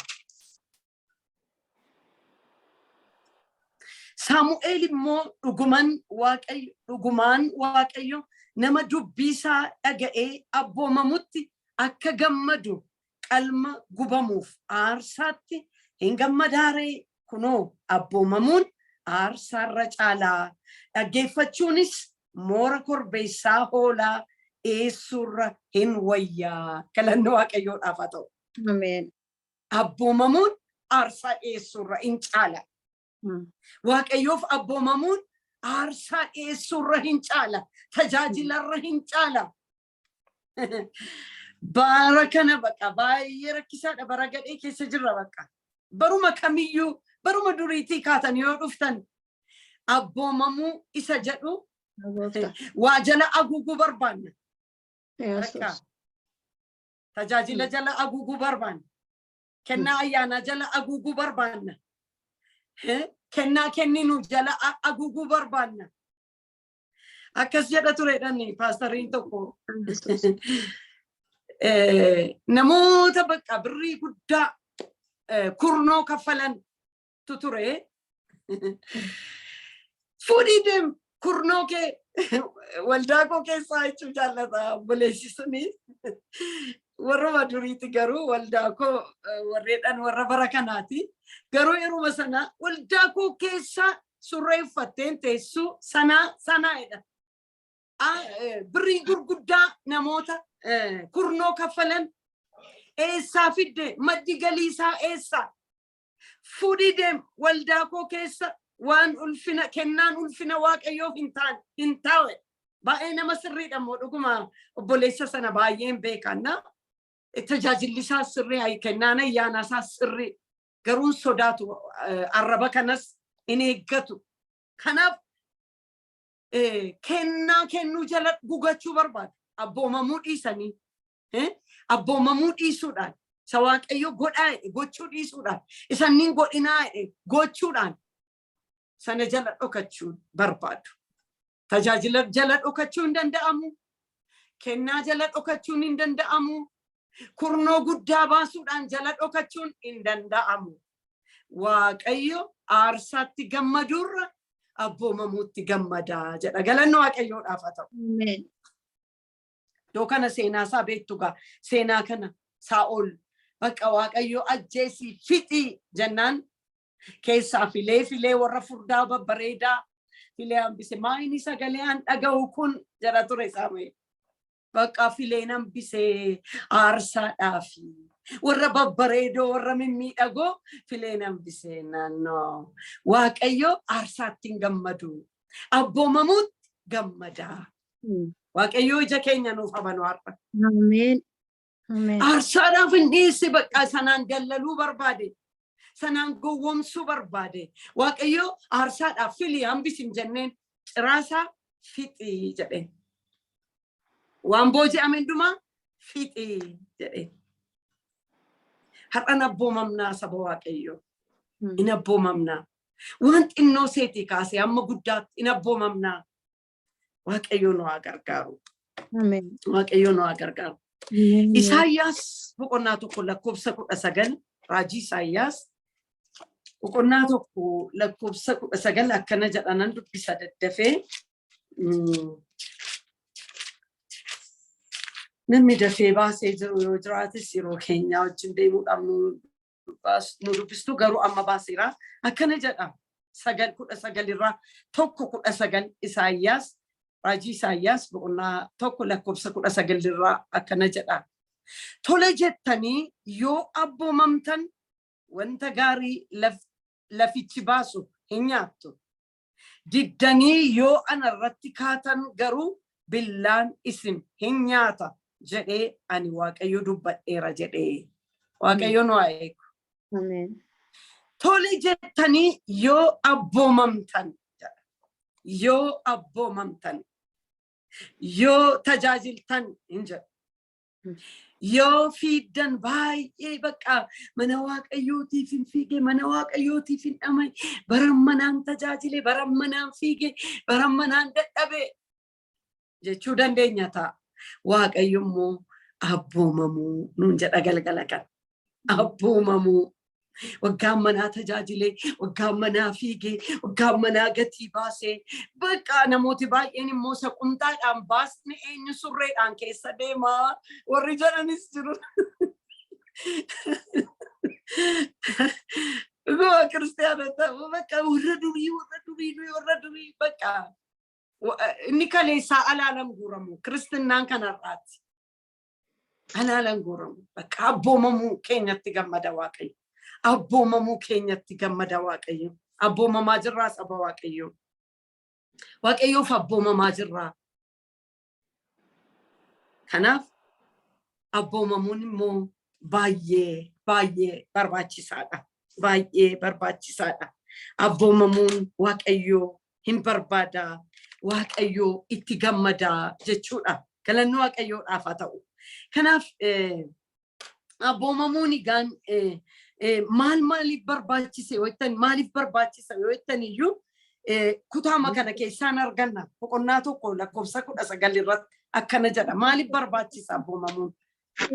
Saamu'eel immoo, Dhugumaan Waaqayyo nama dubbii isaa dhaga'ee abboomamutti akka gammadu qalma gubamuuf aarsaatti hin gammadaaree? Kunoo, abboomamuun aarsaarra caalaa, dhaggeeffachuunis moora korbeessaa hoolaa dhiyeessuurra hin wayyaa. Galanni Waaqayyoodhaaf haa ta'u. Ameen. Abboomamuun aarsaa dhiyeessuurra hin caala. Waaqayyoof abboomamuun aarsaa dhiyeessuurra hin caala. Tajaajilarra hin caala. Bara kana baqa baay'ee rakkisaadha. Bara gadhee keessa jirra baqa. Baruma kamiyyuu, baruma duriitii kaatan yoo dhuftan, abboomamuu isa jedhu Gooftaa. waa jala haguuguu barbaanna. Yesuus. Bakka tajaajila jala haguuguu barbaanna. Kennaa ayyaanaa jala haguuguu barbaanna. Kennaa kenninu jala haguuguu barbaanna. Akkas jedha turedhaan paastariin tokko. Yesuus. Namoota bakka birrii guddaa kurnoo kaffalantu ture. "Fuudhii deem kurnoo kee waldaa koo keessaa" jechuu jaallata obboleessi suni. Warruma duriiti garuu, waldaa koo warreedhaan warra bara kanaati. Garuu yeruma sana "Waldaa koo keessa surree uffatteen teessuu sanaa sanaa" jedha. Birrii gurguddaa namoota kurnoo kaffalan eessaa fidde? Maddi galii isaa eessaa? "Fuudhii deem, waldaa koo keessa waan ulfina kennaan ulfina Waaqayyoof hin taane hin taa'e." Baay'ee nama sirriidha immoo, dhuguma obboleessa sana baay'een beekanna. Tajaajilli isaa sirrii, kennaan ayyaanaa isaa sirrii, garuu hin sodaatu, arraba kanas hin eeggatu. Kanaaf kennaa kennuu jala gugachuu barbaadu. Abboomamuu dhiisanii, abboomamuu dhiisuudhaan, isa Waaqayyo godhaa jedhe gochuu dhiisuudhaan, isa inni hin godhinaa jedhe gochuudhaan sana jala dhokachuu barbaadu. Tajaajila jala dhokachuu hin danda'amu. Kennaa jala dhokachuun hin danda'amu. Kurnoo guddaa baasuudhaan jala dhokachuun hin danda'amu. Waaqayyo aarsaatti gammaduurra abboomamuutti gammadaa jedha. Galanni Waaqayyoodhaaf haa ta'u. Ameen. Iddoo kana seenaa isaa beektu gaa. Seenaa kana, Saa'ol bakka Waaqayyo ajjeesii fixii jennaan keessaa filee filee warra furdaa babbareedaa Filee hambise. Maa inni sagalee an dhaga'u kun jedha ture Saamu'eel. Bakka fileen hambisee aarsaadhaafi warra babbareedoo, warra mimmiidhagoo fileen hambisee. Naannoo Waaqayyo aarsaatti hin gammadu, abboomamuutti gammada. Waaqayyo ija keenya nuuf habanu har'a. Ameen. Ameen. Aarsaadhaaf hin dhiyeesse. Bakka sanaan dallaluu barbaade, sanaan gowwoomsuu barbaade. Waaqayyo aarsaadhaaf filii hambisi hin jenneen, ciraasaa fixii jedheen. Waan booji'ame hundumaa fixii jedheen. Har'an abboomamnaa, saba Waaqayyoo? In abboomamnaa? Waan xinnoo seetii kaasee hamma guddaatti in abboomamnaa? Waaqayyo nu haa gargaaru. Ameen. Waaqayyo nu haa gargaaru. Ameen. Isaayyaas boqonnaa 1 lakkoofsa 19, raajii Isaayyaas boqonnaa 1 lakkoofsa 19 akkana jedha, nan dubbisa daddafee. Namni dafee baasee jiru yoo jiraates yeroo keenyaa wajjin deemuudhaaf nu dubbistu, garuu amma baaseera. Akkana jedha, sagal 19 irraa, 1:19, Isaayyaas, raajii Isaayyaas boqonnaa 1 lakkoofsa 19 irraa akkana jedha. Tole jettanii yoo abboomamtan, wanta gaarii lafichi baasu hin nyaattu. Diddanii yoo ana irratti kaatan garuu, billaan isin hin nyaata jedhee ani Waaqayyo dubbadheera jedhee. Waaqayyo nu haa eegu. Ameen. Tole jettanii yoo abboomamtan jedha. Yoo abboomamtan, yoo tajaajiltan hin jedhu. Yoo fiiddan baay'ee, bakka mana Waaqayyootiif hin fiige, mana Waaqayyootiif hin dhama'e, bara manaan tajaajile, bara manaan fiige, bara manaan dadhabe jechuu dandeenya ta'a. Waaqayyo immoo abboomamuu nuun jedha galgala kana. Abboomamuu. Waggaan manaa tajaajilee, waggaan manaa fiigee, waggaan manaa gatii baasee, bakka namooti baay'een immoo isa qumxaadhaan baasne eenyu surreedhaan keessa deemaa warri jedhanis jiru. Dhuguma kiristaanota bakka warra durii, warra durii, nuyi warra durii, bakka inni kaleessaa alaalan guuramu, kiristinnaan kanarraati. Alaalan guuramu. Bakka abboomamuu keenyatti gammada Waaqayyo. Abboomamuu keenyatti gammada Waaqayyo. Abboomamaa jirraa, saba Waaqayyo? Waaqayyoof abboomamaa jirraa? Kanaaf abboomamuun immoo baay'ee baay'ee barbaachisaadha. Baay'ee barbaachisaadha. Abboomamuun Waaqayyoo hin barbaada. Waaqayyoo itti gammadaa jechuudha. Galanni Waaqayyoodhaaf haa ta'u. Kanaaf abboomamuun egaan maal maaliif barbaachise yoo jettan, maaliif barbaachisa yoo jettan iyyuu, kutaama kana keessaan arganna. Boqonnaa 1 lakkoofsa 19 irratti akkana jedha. Maaliif barbaachisa abboomamuun?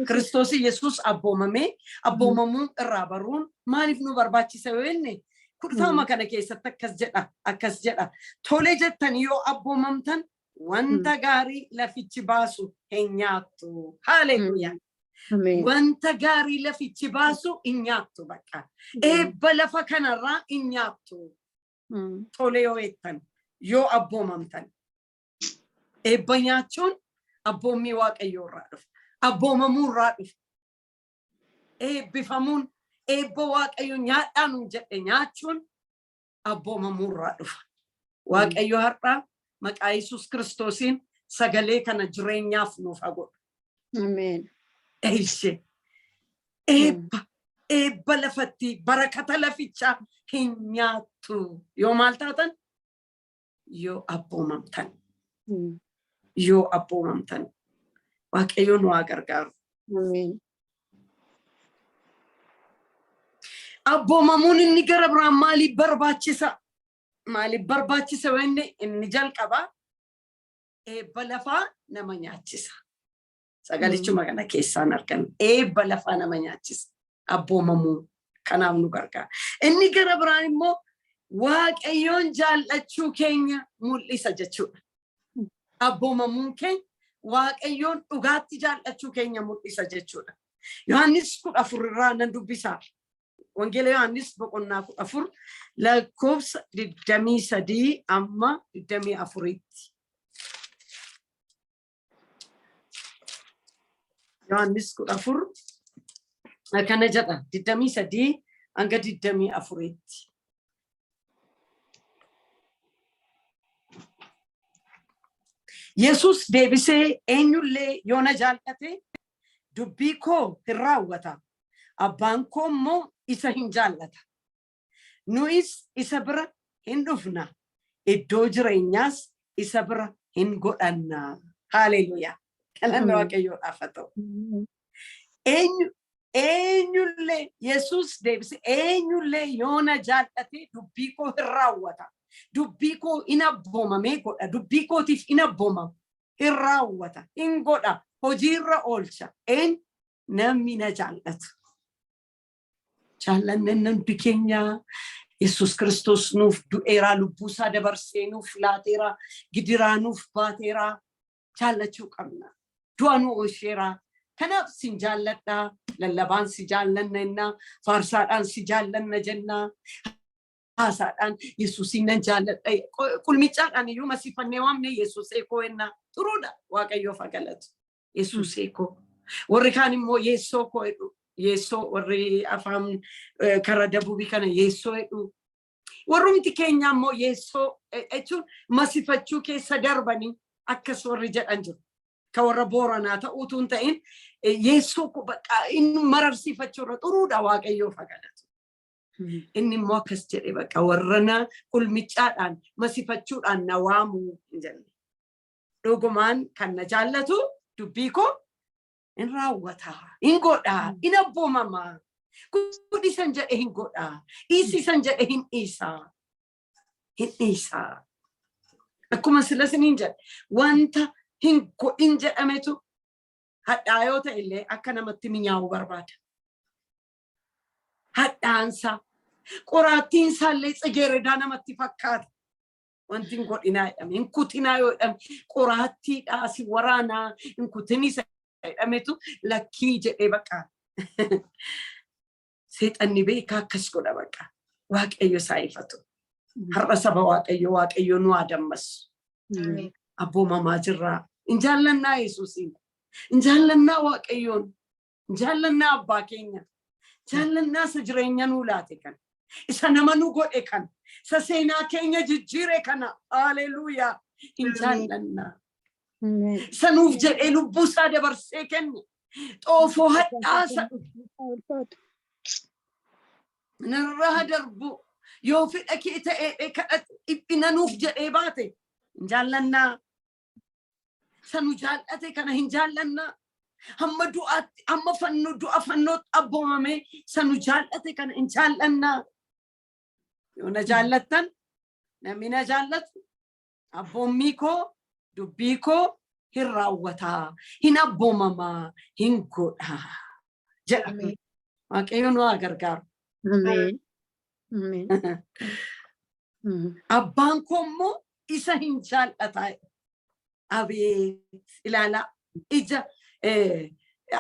Kiristoos Yesuus abboomamee, abboomamuu irraa baruun maaliif nu barbaachisa yoo jenne, kutaama kana keessatti akkas jedha, akkas jedha. Tole jettanii yoo abboomamtan, wanta gaarii lafichi baasu hin nyaattu. Haleluuyaa. Ameen. Wanta gaarii lafichi baasu hin nyaattu bakka. Eebba lafa kanarraa hin nyaattu. Tole yoo jettan, yoo abboomamtan. Eebba nyaachuun abboommii Waaqayyoo irraa dhufa. Abboomamuu irraa dhufa. Eebbifamuun, eebba Waaqayyo nyaadhaa nuun jedhe nyaachuun abboomamuu irraa dhufa. Waaqayyo har'a maqaa Yesuus Kiristoosiin sagalee kana jireenyaaf nuuf haa godhu. Ameen. Eeyyee. Eebba, eebba lafatti, barakata lafichaa hin nyaattu. Yoo maal taatan? Yoo abboomamtan. Yoo abboomamtan. Waaqayyo nu haa gargaaru. Ameen. Abboomamuun inni gara biraan maaliif barbaachisa? Maaliif barbaachisa yoo inni jalqabaa eebba lafaa nama nyaachisa. Sagalichuma kana keessaan arganna. Eebba lafaa nama nyaachisa. Abboomamuu kanaaf nu gargaara. Inni gara biraan immoo Waaqayyoon jaallachuu keenya mul'isa jechuudha. Abboomamuun keenya Waaqayyoon dhugaatti jaallachuu keenya mul'isa jechuudha. Yohaannis 14 irraa nan dubbisaa. Wangeela Yohaannis boqonnaa 14 lakkoofsa 23 amma 24tti. Yohaannis 14 akkana jedha, 23 hanga 24tti. Yesus deebisee, "Eenyullee yoo na jaallate dubbii koo hin raawwata. Abbaan koo immoo isa hin jaallata. Nuyis isa bira hin dhufna. Iddoo jireenyaas isa bira hin godhanna." Haaleluuyaa. Galanni Waaqayyoodhaaf haa ta'u. Eenyullee, Yesus deebisee, "Eenyullee yoo na jaallate dubbii koo hin raawwata. Dubbii koo hin abboomamee godha. Dubbii kootiif hin abboomama. Hin raawwata. Hin godha. Hojiirra oolcha. Eenyu? Namni na jaallatu." Jaallannan hundi keenya Yesus Kiristoos nuuf du'eeraa, lubbuu isaa dabarsee nuuf laateera, gidiraa nuuf baateera. Jaallachuu qabna. Du'a nu oolcheera. Kanaaf sin jaalladha. Lallabaan si jaallanna jenna. Faarsaadhaan si jaallanna jenna. Haasaadhaan Yesuusiin nan jaalladha. Qulmicaadhaan iyyuu masiifannee waamne Yesuusee koo jenna. Xuruudha. Waaqayyoof haa galatu. Yesuusee koo. Warri kaan immoo yeessoo koo jedhu. Yeessoo, warri afaan kara dabuubii kana yeessoo jedhu. Warrumti keenya immoo yeessoo jechuun masifachuu keessa darbanii akkas warri jedhan jiru. Ka warra Booranaa ta'uutu hin ta'in, yeessoo koo, bakka inni mararsiifachuu irra xuruudha. Waaqayyoof haa galatu. Inni immoo akkas jedhe, bakka warra na qulmicaadhaan masifachuudhaan na waamuu hin jenne. Dhugumaan kan na jaallatu dubbii koo hin raawwata, hin godha, hin abboomama. Godhi san jedhe hin godha, dhiisi san jedhe hin dhiisa. Hin dhiisa. Akkuma sila isiniin jedhe, wanta hin godhin jedhametu hadhaa yoo ta'e illee akka namatti minyaa'uu barbaada. Hadhaansaa, qoraattiinsaa illee tsigeeredaa namatti fakkaata. Wanti hin godhinaa jedhame, hin kutinaa yoo jedhame, qoraattiidhaa si waraanaa, hin kutinii jedhametu lakkii jedhee bakka. Seexanni beekaa akkas godha bakka. Waaqayyo isaa ifatu. Har'a saba Waaqayyo, Waaqayyo nu haa dammassu. Abboomamaa jirraa. Hin jaallannaa Yesuusiin. Hin jaallannaa Waaqayyoon. Hin jaallannaa abbaa keenya. Jaallannaa isa jireenya nuu laate kana. Isa nama nu godhe kana. Isa seenaa keenya jijjiire kana. Haleluuyaa. Hin jaallannaa. Isa nuuf jedhee lubbuu isaa dabarsee kenne. Xoofoo hadhaasa narraa darbu yoo fedha kee ta'ee kadhate, dhiphina nuuf jedhee baate hin jaallannaa. Isa nu jaallate kana hin jaallannaa. Hamma du'aatti, hamma fannoo, du'a fannootti abboomamee isa nu jaallate kana hin jaallannaa. Yoo na jaallattan, namni na jaallatu abboommii koo, dubbii koo hin raawwataa, hin abboomamaa, hin godhaa jedha. Waaqayyo nu haa gargaaru. Ameen. Ameen. Abbaan koo immoo isa hin jaallataa. Abeet, ilaalaa ija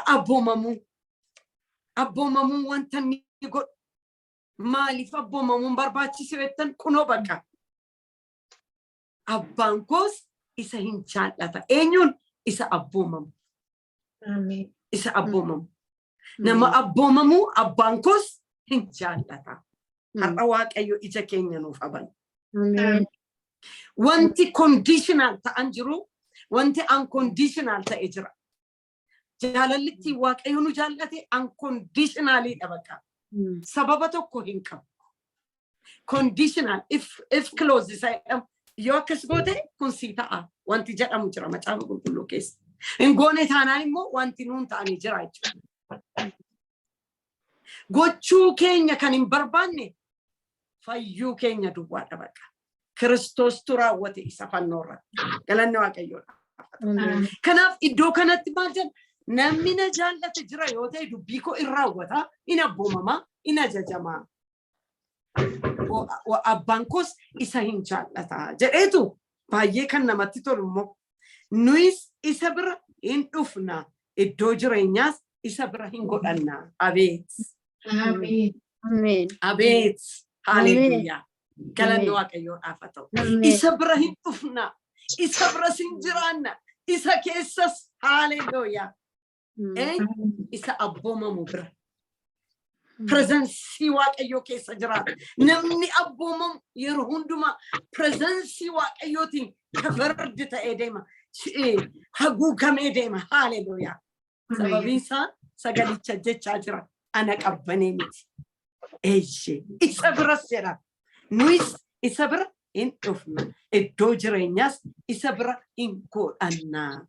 abboomamuu. Abboomamuun wanta inni godhu, maaliif abboomamuun barbaachise jettan, kunoo bakka. Abbaan koos isa hin jaallata. Eenyuun? Isa abboomamu. Isa abboomamu. Nama abboomamu abbaan koos hin jaallata. Har'a Waaqayyo ija keenya nuuf abana. Ameen. Wanti conditional ta'an jiru, wanti unconditional ta'e jira. Jaalalli ittiin Waaqayyo nu jaallate unconditionalidha bakka. Sababa tokko hin qabu. Conditional if clause isa jedhamu, yoo akkas goote kun sii ta'a wanti jedhamu jira Macaafa Qulqulluu keessa. Hin goone taanaan immoo wanti nuun ta'anii jira jechuudha. Gochuu keenya kan hin barbaanne fayyuu keenya duwwaadha bakka. Kiristoostu raawwate isa fannoo irratti. Galanni Waaqayyoodha. Ameen. Kanaaf iddoo kanatti maal jedha? Namni na jaallate jira yoo ta'e dubbii koo in raawwata, in abboomamaa, in ajajamaa. Abbaan koos isa hin jaallata jedheetu, baay'ee kan namatti tolu immoo, nuyis isa bira hin dhufna, iddoo jireenyaas isa bira hin godhanna. Abeet. Ameen. Ameen. Abeet! Haaleluyyaa! Galanni Ameen. Waaqayyoodhaaf haa ta'u. Ameen. Isa bira hin dhufna. Isa biras hin jiraanna. Isa keessas, haaleluyyaa. Eenyu? Isa abboomamu bira. Presence Waaqayyoo keessa jiraata. Namni abboomamu yeroo hundumaa presence Waaqayyootiin covered ta'ee deema. Haguugamee deema. Haaleluyyaa. Sababiin isaa sagalicha jechaa jira. Ana qabbanee miti. Eeyyee. Isa biras jedha. Nuyis isa bira hin dhufna. Iddoo jireenyaas isa bira hin godhanna.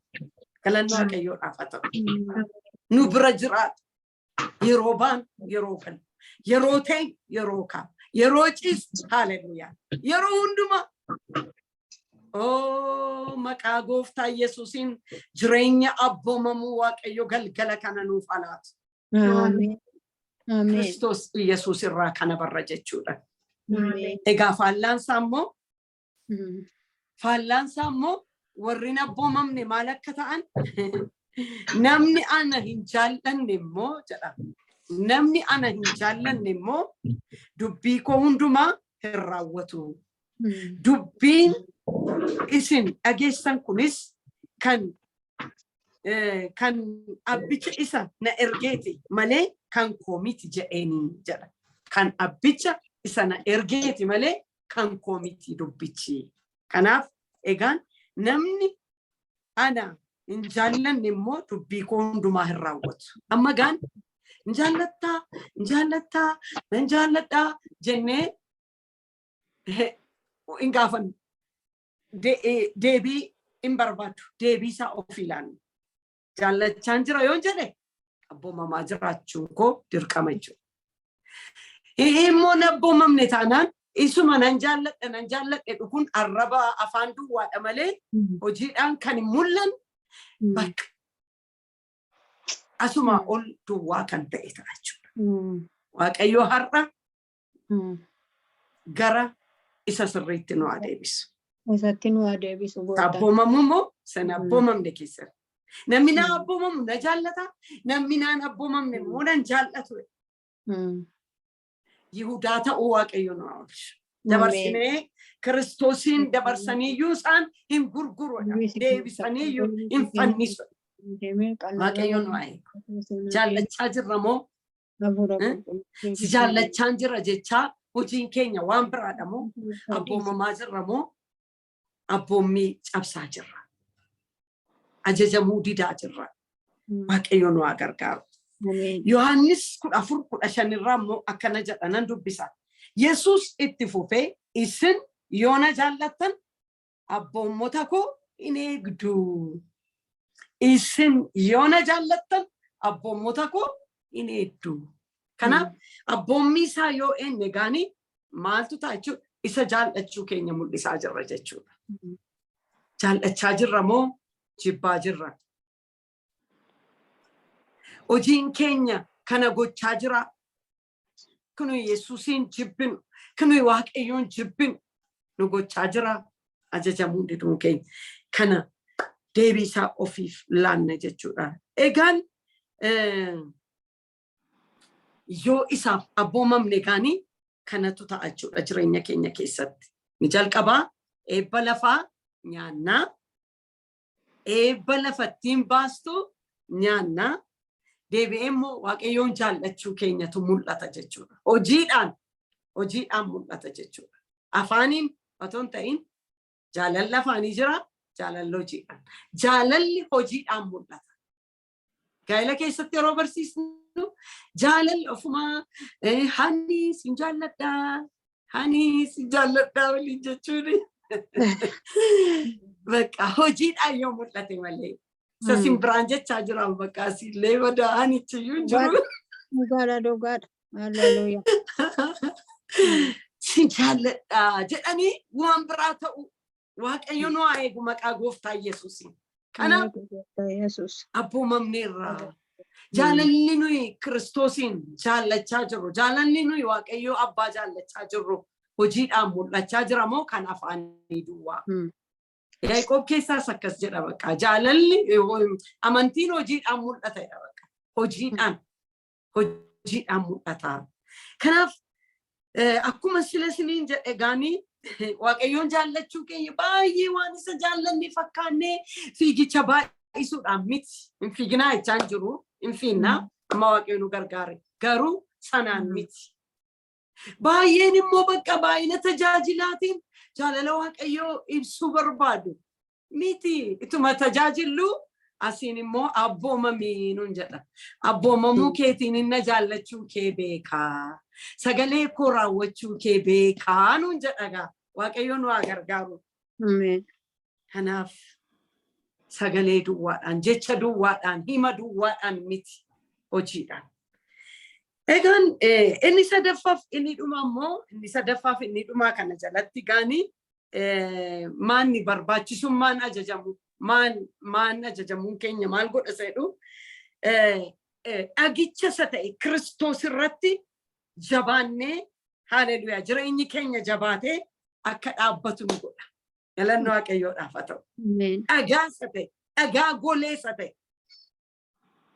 Galanni Waaqayyoodhaaf haa ta'u. Nu bira jiraata. Yeroo baanu, yeroo galu. Yeroo ta'e, yeroo kaa'u. Yeroo ciisu, haaleluyyaa. Yeroo hundumaa. Oo, maqaa Gooftaa Yesuusiin jireenya abboomamuu Waaqayyo galgala kana nuuf alaatu. Ameen. Ameen. Kiristoos Yesuus irraa kana barra jechuudha. Ameen. Egaa faallaan isaa immoo warri hin abboomamne maal akka ta'an, "Namni ana hin jaallanne immoo," jedha. "Namni ana hin jaallanne immoo dubbii koo hundumaa hin raawwatu. Dubbiin isin dhageessan kunis kan abbicha isa na ergeeti malee kan koo miti" jedheenii jedha. Kan abbicha isa na ergeeti malee kan koo miti dubbichi. Kanaaf egaan namni ana hin jaallanne immoo dubbii koo hundumaa hin raawwatu. Amma gaan hin jaallattaa, hin jaallattaa, nan jaalladhaa jennee hin gaafannu. Deebii hin barbaadu. Deebii isaa of ilaallu. Jaallachaan jira yoon jedhe, abboomamaa jiraachuun koo dirqama jechuudha. Immoo hin abboomamne taanaan, isuma nan jaalladha, nan jaalladhe kun arraba afaan duwwaadha malee hojiidhaan kan hin mul'anne, bakka asuma ol duwwaa kan ta'e ta'a jechuudha. Waaqayyo har'a gara isa sirriitti nu adeebisu. Isatti nu adeebisu, Gooftaan. Abboomamuu immoo sana abboomamne keessatti. Namni na abboomamu na jaallata. Namni naan abboomamne immoo nan jaallatu. Yihudaa ta'uu Waaqayyo nu haa oolchu. Dabarsinee Kiristoosiin dabarsaniiyyuu isaan hin gurgurudha. Deebisaniiyyuu hin fannisu. Waaqayyo nu haa eegu. Jaallachaa jirra moo, si jaallachaan jira jechaa hojiin keenya waan biraadha moo, abboomamaa jirra moo, abboommii cabsaa jirra? Ajajamuu didaa jirra. Waaqayyo nu haa gargaaru. Yohaannis 14:15 irraa immoo akkana jedha, nan dubbisa. Yesuus itti fufee, "Isin yoo na jaallattan abboommota koo hin eegdu. Isin yoo na jaallattan abboommota koo hin eegdu." Kanaaf abboommii isaa yoo eegne gaanii maaltu ta'a jechuudha? Isa jaallachuu keenya mul'isaa jirra jechuudha. Jaallachaa jirra moo jibbaa jirra? Hojiin keenya kana gochaa jira. Kun Yesuusiin jibbinu, kun Waaqayyoon jibbinu nu gochaa jira. Ajajamuu diduun keenya. Kana deebii isaa ofiif laanna jechuudha. Egaan yoo isaaf abboomamne gaanii kanatu ta'a jechuudha jireenya keenya keessatti. Ni jalqabaa, eebba lafaa nyaannaa, eebba lafattiin baastu nyaannaa, deebi'ee immoo Waaqayyoon jaallachuu keenyatu mul'ata jechuudha. Hojiidhaan mul'ata jechuudha. Afaaniin otoo hin ta'in, jaalalli afaanii jira, jaalalli hojiidhaan. Jaalalli hojiidhaan mul'ata. Gaa'ela keessatti yeroo barsiisnu, jaalalli ofumaa "Honey, sin jaalladhaa, honey, sin jaalladhaa" waliin jechuun bakka hojiidhaan yoo mul'ate malee. Isa simbiraan jechaa jira, bakka asiillee badaa anichiyyuu hin jiru. Dhugaadha, dhugaadha. Hallelujah. "Sin jaalladhaa" jedhanii waan biraa ta'u. Waaqayyo nu haa eegu maqaa Gooftaa Yesuusiin. Kanaaf Yesuus. abboomamneerra. Jaalalli nuyi Kiristoosiin jaallachaa jirru, jaalalli nuyi Waaqayyo Abbaa jaallachaa jirru hojiidhaan mul'achaa jira moo kan afaanii duwwaa? Yaaqoob keessaas akkas jedha, bakka jaalalli, amantiin hojiidhaan mul'ata jedha bakka. Hojiidhaan mul'ata. Kanaaf akkuma sila isiniin jedhe gaanii, Waaqayyoon jaallachuu keenya baay'ee waan isa jaallanne fakkaannee fiigicha baay'isuudhaan miti. Hin fiiginaa jechaan jiru, hin fiinnaa, amma Waaqayyo nu gargaare. Garuu sanaan miti. Baay'een immoo bakka baay'ina tajaajilaatiin jaalala Waaqayyoo ibsuu barbaadu. Miti, ituma tajaajillu asiin immoo abboomamii nuun jedha. Abboomamuu keetiin inna jaallachuu kee beekaa. Sagalee koo raawwachuu kee beekaa nuun jedha gaa. Waaqayyo nu haa gargaaru. Ameen. Kanaaf sagalee duwwaadhaan, jecha duwwaadhaan, hima duwwaadhaan miti, hojiidhaan. Egaan inni sadaffaaf inni dhuma immoo, inni sadaffaaf inni dhumaa kana jalatti gaanii maanni barbaachisummaan ajajamu, maan maan ajajamuun keenya maal godha jedhu, dhagicha isa ta'e Kiristoos irratti jabaannee, haleluuyaa, jireenyi keenya jabaatee akka dhaabbatu nu godha. Galanni Waaqayyoodhaaf haa ta'u. Ameen. Dhagaa isa ta'e, dhagaa golee isa ta'e.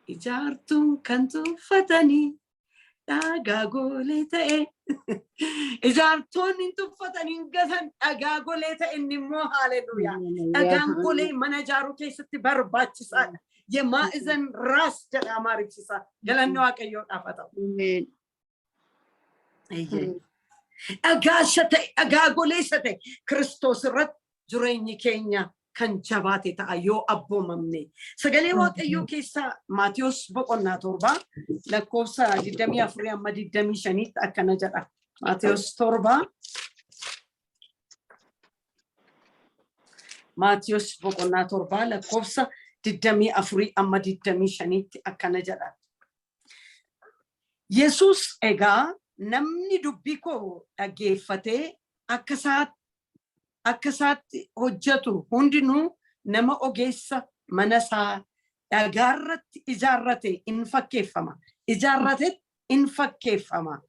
Ijaartuun kan tuffatanii dhagaa golee ta'e. Ijaartoonni hin tuffatanii hin gatan, dhagaa golee ta'e inni immoo, haleluuyaa. Dhagaan golee mana ijaaruu keessatti barbaachisaadha. የማዕዘን ራስ jedha Amaariffisa. Galanni Waaqayyoodhaaf haa ta'u. Ameen. Eeyyee. Dhagaa isa ta'e, dhagaa golee isa ta'e Kiristoos irratti jireenyi keenya kan jabaate ta'a yoo abboomamne. Sagalee Waaqayyoo keessaa Maatiyos boqonnaa 7 lakkoofsa 24 amma 25tti akkana jedha. Maatiyos 7, Maatiyos boqonnaa 7 lakkoofsa 24 amma 25tti akkana jedha. Yesuus egaa, "Namni dubbii koo dhaggeeffatee akka isaatti hojjetu hundinuu nama ogeessa mana isaa dhagaarratti ijaarrate in fakkeeffama. Ijaarrate in fakkeeffama.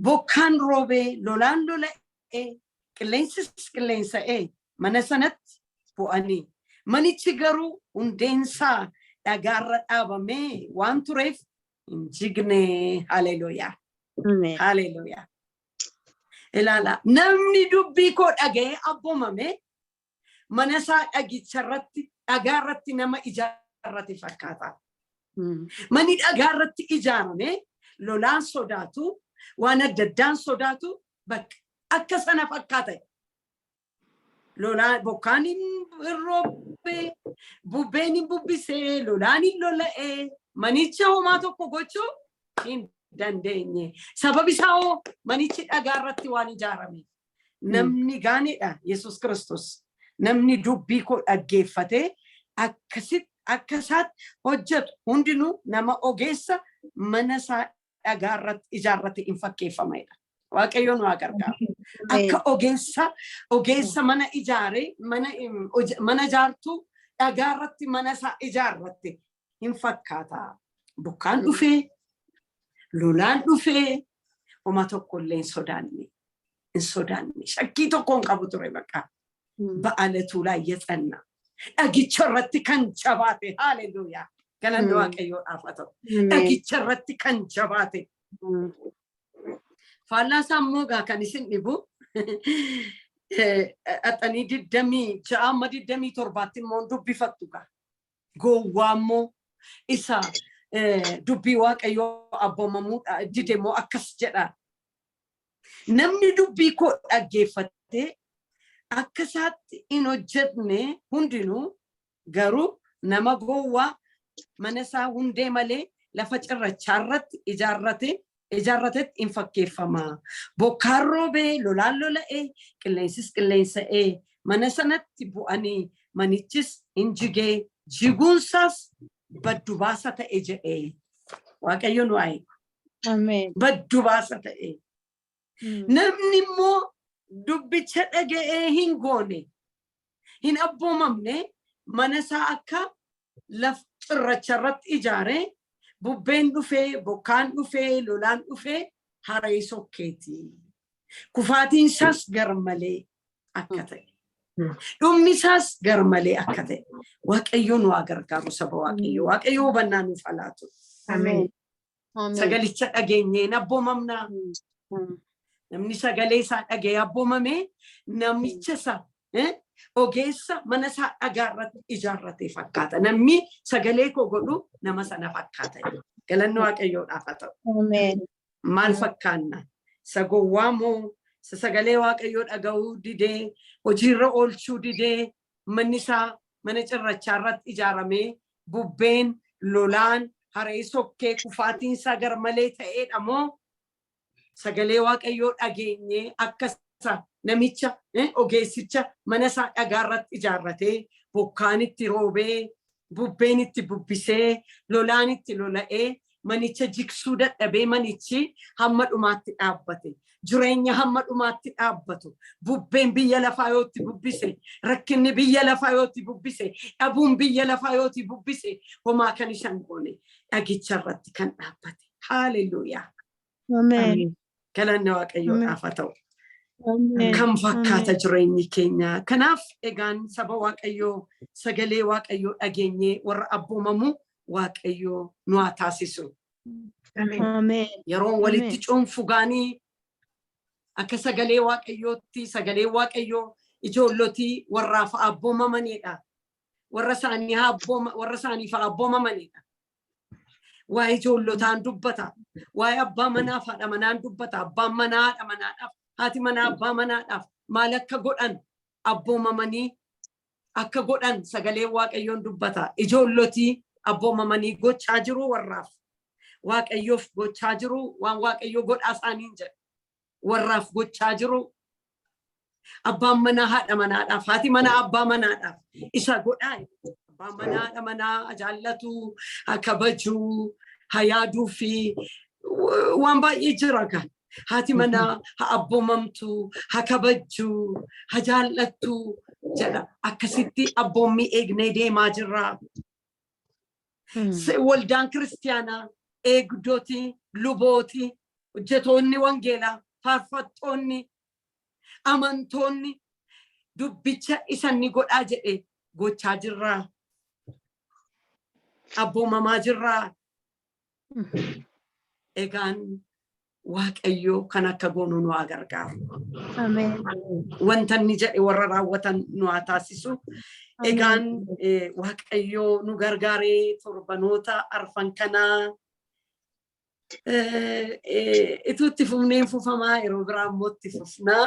Bokkaan roobee, lolaan lola'ee, qilleensis qilleensa'ee mana sanatti bu'anii. Manichi garuu hundeensaa dhagaarra dhaabamee waan tureef hin jigne." Haleluuyaa. Ameen. Haleluuyaa. Ilaala, namni dubbii koo dhaga'ee abboomame mana isaa dhagicha irratti, dhagaa irratti nama ijaarrate fakkaata. Manni dhagaa irratti ijaarame lolaan sodaatu, waan adda addaan sodaatu, bakka akka sana fakkaata. Lolaan bokkaan hin roobee, bubbeen hin bubbisee, lolaan hin lola'ee, manicha homaa tokko gochuu hin dandeenye. Sababi isaa hoo manichi dhagaa irratti waan ijaarame. Namni gaaniidha Yesus Kiristoos. Namni dubbii koo dhaggeeffatee akkasitti akka isaatti hojjetu hundinuu nama ogeessa mana isaa dhagaa irratti ijaarrate hin fakkeeffamanidha. Waaqayyo nu haa gargaaru. Akka ogeessa mana ijaaree mana ijaartuu dhagaa irratti mana isaa ijaarratte hin fakkaata. Bokkaan dhufee, lolaan dhufee, homa tokko illee hin sodaanne. Hin sodaanne. Shakkii tokko hin qabu ture bakka. በዓለቱ ላይ የጸና፣ dhagicha irratti kan jabaate, haleluuyaa, galanni Waaqayyoodhaaf haa ta'u. Dhagicha irratti kan jabaate. Faallaa isaa immoo gaa kan isin dhibu, dhaxanii 26 amma 27tti immoo dubbifattu gaa. Gowwaa immoo isa dubbii Waaqayyoo abboomamuu dide immoo akkas jedha. Namni dubbii koo dhaggeeffatee akka isaatti hin hojjetne hundinuu garuu nama gowwaa mana isaa hundee malee lafa cirrachaa irratti ijaarratetti hin fakkeeffama. Bokkaan roobee, lolaan lola'ee, qilleensis qilleensa'ee mana sanatti bu'anii manichis hin jigee, jiguunsaas baddu baasa ta'e jedhee. Waaqayyo nu haa eegu. Ameen. Baddu baasa ta'e. Namni immoo dubbicha dhaga'ee hin goone, hin abboomamne, mana isaa akka laf cirracha irratti ijaaree, bubbeen dhufee, bokkaan dhufee, lolaan dhufee haree sokkeeti. Kufaatiin isaas garmalee akka ta'e. Dhumni isaas garmalee akka ta'e. Waaqayyo nu haa gargaaru, saba Waaqayyo. Waaqayyo hubannaa nuuf haa laatu. Ameen. Ameen. Sagalicha dhageenyeen abboomamnaa. Namni sagalee isaa dhagee abboomame namicha isa ogeessa mana isaa dhagaa irratti ijaarrate fakkaata. Namni sagalee koo godhu nama sana fakkaata. Galanni Waaqayyoodhaaf haa ta'u. Ameen. Maal fakkaanna? Isa gowwaa moo isa sagalee Waaqayyoo dhaga'uu didee, hojiirra oolchuu didee, manni isaa mana cirrachaa irratti ijaaramee, bubbeen, lolaan haree sokkee, kufaatiin isaa garmalee ta'eedha moo sagalee Waaqayyoo dhageenyee akka isa namicha ogeessicha mana isaa dhagaa irratti ijaarratee, bokkaan itti roobee, bubbeen itti bubbisee, lolaan itti lola'ee, manicha jigsuu dadhabee, manichi hamma dhumaatti dhaabbate? Jireenya hamma dhumaatti dhaabbatu, bubbeen biyya lafaa yoo itti bubbise, rakkinni biyya lafaa yoo itti bubbise, dhabuun biyya lafaa yoo itti bubbise, homaa kan isaan goone, dhagicha irratti kan dhaabbate. Haaleluyyaa. Ameen. Galanni Waaqayyoodhaaf haa ta'u. Ameen. Kan fakkaata jireenyi keenya? Kanaaf egaan, saba Waaqayyoo, sagalee Waaqayyoo dhageenyee warra abboomamu Waaqayyoo nu haa taasisu. Ameen. Yeroon walitti cuunfu gaanii, akka sagalee Waaqayyootti, sagalee Waaqayyoo ijoollotii warraaf abboomamanidha. Warra isaaniif abboomamanidha. Waa'ee ijoollotaan dubbata. Waa'ee abbaa manaaf haadha manaan dubbata. Abbaan manaa haadha manaadhaaf, haati manaa abbaa manaadhaaf maal akka godhan, abboomamanii akka godhan sagalee Waaqayyoon dubbata. Ijoollotii abboomamanii gochaa jiru warraaf. Waaqayyoof gochaa jiru, waan Waaqayyoo godhaa isaaniin jedhe. Warraaf gochaa jiru. Abbaan manaa haadha manaadhaaf, haati manaa abbaa manaadhaaf isa godhaa. Abbaan manaa haadha manaa jaallatu, haa kabajuu, haa yaaduu fi waan baay'ee jira kan. Haati manaa haa abboomamtu, haa kabajjuu, haa jaallattu jedha. Akkasitti abboommii eegnee deemaa jirra. Waldaan kiristiyaanaa, eegdoti, lubooti, hojjetoonni wangeelaa, faarfattoonni, amantoonni dubbicha isanni godhaa jedhe gochaa jirraa. Abboomamaa jirraa. Egaan Waaqayyo kan akka goonu nu haa gargaaru. Ameen. Wanta inni jedhe warra raawwatan nu haa taasisu. Egaan Waaqayyo nu gargaaree torbanoota arfan kanaa ituu itti fufneen fufamaa, yeroo biraa immoo itti fufnaa.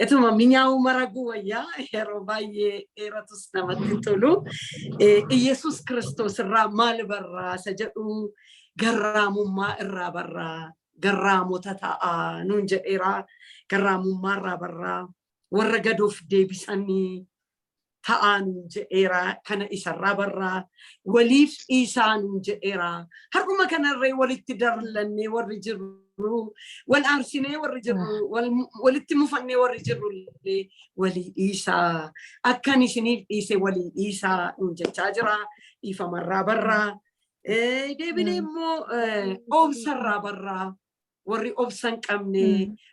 Ituma minyaa'uu maraguu wayyaa, yeroo baay'ee dheeratus namatti tolu. Iyesuus Kiristoos irraa maal barraa isa jedhu, garraamummaa irraa barraa, garraamota ta'a nuun jedheera. Garraamummaa irraa barraa, warra gadoof deebisanii ta'aa nuun jedheera, kana isarraa barraa. Waliif dhiisaa nuun jedheera. Har'uma kanarree walitti darlannee warri jirru, wal aarsinee warri jirru, walitti mufannee warri jirru illee, walii dhiisaa, akkan isiniif dhiise walii dhiisaa nuun jechaa jira. Dhiifamarraa barraa. Deebinee immoo obsarraa barraa. Warri obsa hin qabne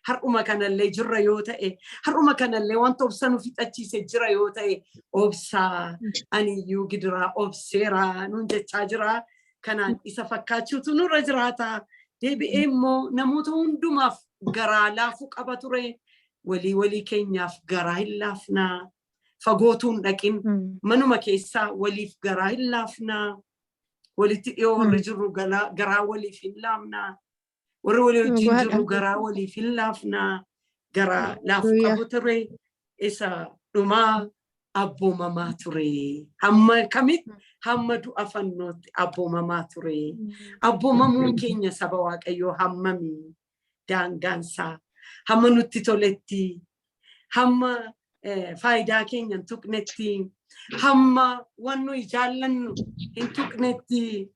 har'uma kanallee jirra yoo ta'e, har'uma kanallee wanta obsa nu fixachiise jira yoo ta'e, obsaa, aniyyuu gidiraa obseera nuun jechaa jira. Kanaan isa fakkaachuutu nurra jiraata. Deebi'ee immoo namoota hundumaaf garaa laafuu qaba ture. Walii walii keenyaaf garaa hin laafnaa? Fagootuu hin dhaqin, manuma keessaa waliif garaa hin laafnaa? Walitti dhiyoo warri jirru garaa waliif hin laafnaa? Warri walii wajjin jirru garaa waliif hin laafnaa? Garaa laafuu qabu ture. Isa dhumaa abboomamaa ture. Hamma kamitti? Hamma du'a fannootti abboomamaa ture. Abboomamuun keenya, saba Waaqayyoo, hammami daangaansaa? Hamma nutti toletti, hamma faayidaa keenya hin tuqnetti, hamma waan nuyi jaallannu hin tuqnetti,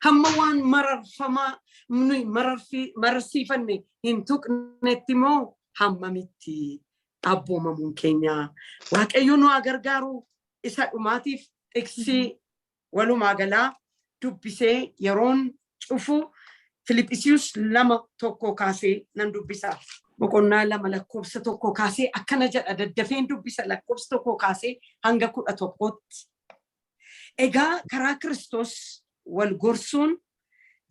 hamma waan mararfamaa nuyi mararsiifanne hin tuqnetti moo hammamitti abboomamuun keenya? Waaqayyo nu haa gargaaru. Isa dhumaatiif xiqsii walumaa galaa dubbisee yeroon cufu Filiphisius 2:1 kaasee nan dubbisa. Boqonnaa 2 lakkoofsa 1 kaasee akkana jedha, daddafeen dubbisa, lakkoofsa 1 kaasee hanga 11tti. Egaa karaa Kiristoos wal gorsuun,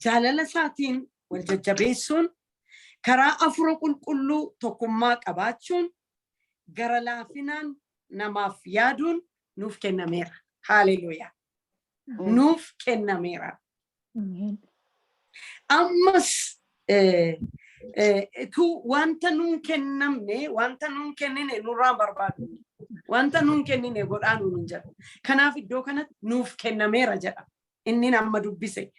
jaalala isaatiin wal jajjabeessuun, karaa Hafuura Qulqulluu tokkummaa qabaachuun, gara laafinaan namaaf yaaduun nuuf kennameera. Haaleluuyaa. Nuuf kennameera. Ameen. Ammas utuu wanta nuun kennamne, wanta nuun kennine nurraan barbaadu. Wanta nuun kennine godhaa nuun hin jedhu. Kanaaf iddoo kanatti nuuf kennameera jedha. Inni amma dubbise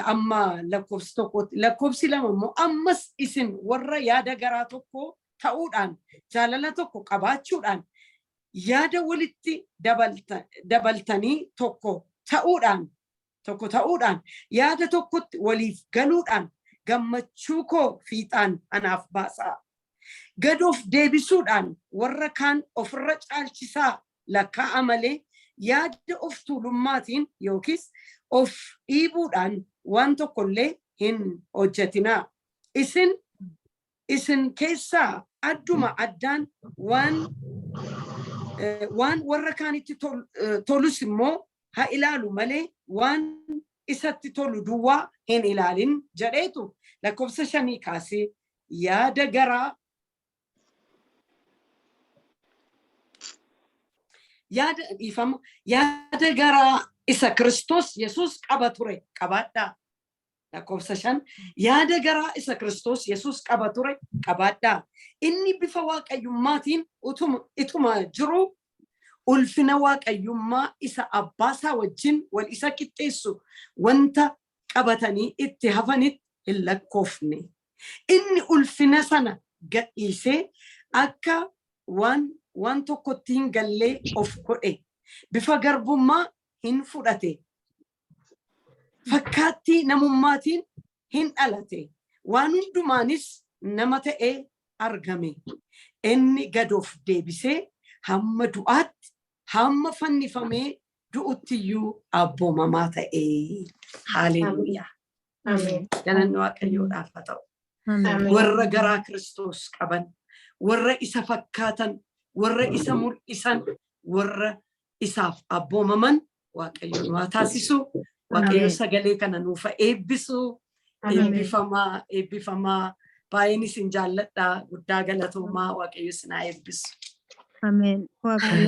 amma lakkoofsi 1tti. Lakkoofsi 2 immoo, ammas isin warra yaada garaa tokko ta'uudhaan, jaalala tokko qabaachuudhaan, yaada walitti dabaltanii tokko ta'uudhaan, yaada tokkotti waliif galuudhaan gammachuu koo fiixaan anaaf baasaa. Gad of deebisuudhaan warra kaan ofirra caalchisaa lakkaa'a malee yaada of tuulummaatiin yookiis of dhiibuudhaan waan tokkollee hin hojjetinaa. Isin isin keessaa adduma addaan waan warra kaanitti tolus immoo haa ilaalu malee waan isatti tolu duwwaa hin ilaalin jedheetu lakkoofsa 5 kaasee yaada dhiifama, yaada garaa isa Kiristoos Yesuus qaba ture qabaadhaa. Lakkoofsa 5, yaada garaa isa Kiristoos Yesuus qaba ture qabaadhaa. Inni bifa waaqayyummaatiin ituma jiru ulfina waaqayyummaa isa abbaasaa wajjin wal isa qixxeessu wanta qabatanii itti hafanitti hin lakkoofne. Inni ulfina sana gadhiisee akka waan tokkotti hin gallee of godhe. Bifa garbummaa hin fudhate. Fakkaattii namummaatiin hin dhalate. Waan hundumaanis nama ta'ee argame. Inni gad of deebisee hamma du'aatti, hamma fannifamee du'utti iyyuu abboomamaa ta'e. Haaleluuyaa. Ameen. Galanni Waaqayyoodhaaf haa ta'u. Ameen. Warra garaa Kiristoos qaban, warra isa fakkaatan, warra isa mul'isan, warra isaaf abboomaman Waaqayyo nu haa taasisu. Waaqayyo Ameen. sagalee kana nuuf haa eebbisu. Ameen. Eebbifamaa, eebbifamaa. Baay'een isin jaalladha. Guddaa galatoomaa. Waaqayyo isin haa eebbisu. Ameen. Waaqayyo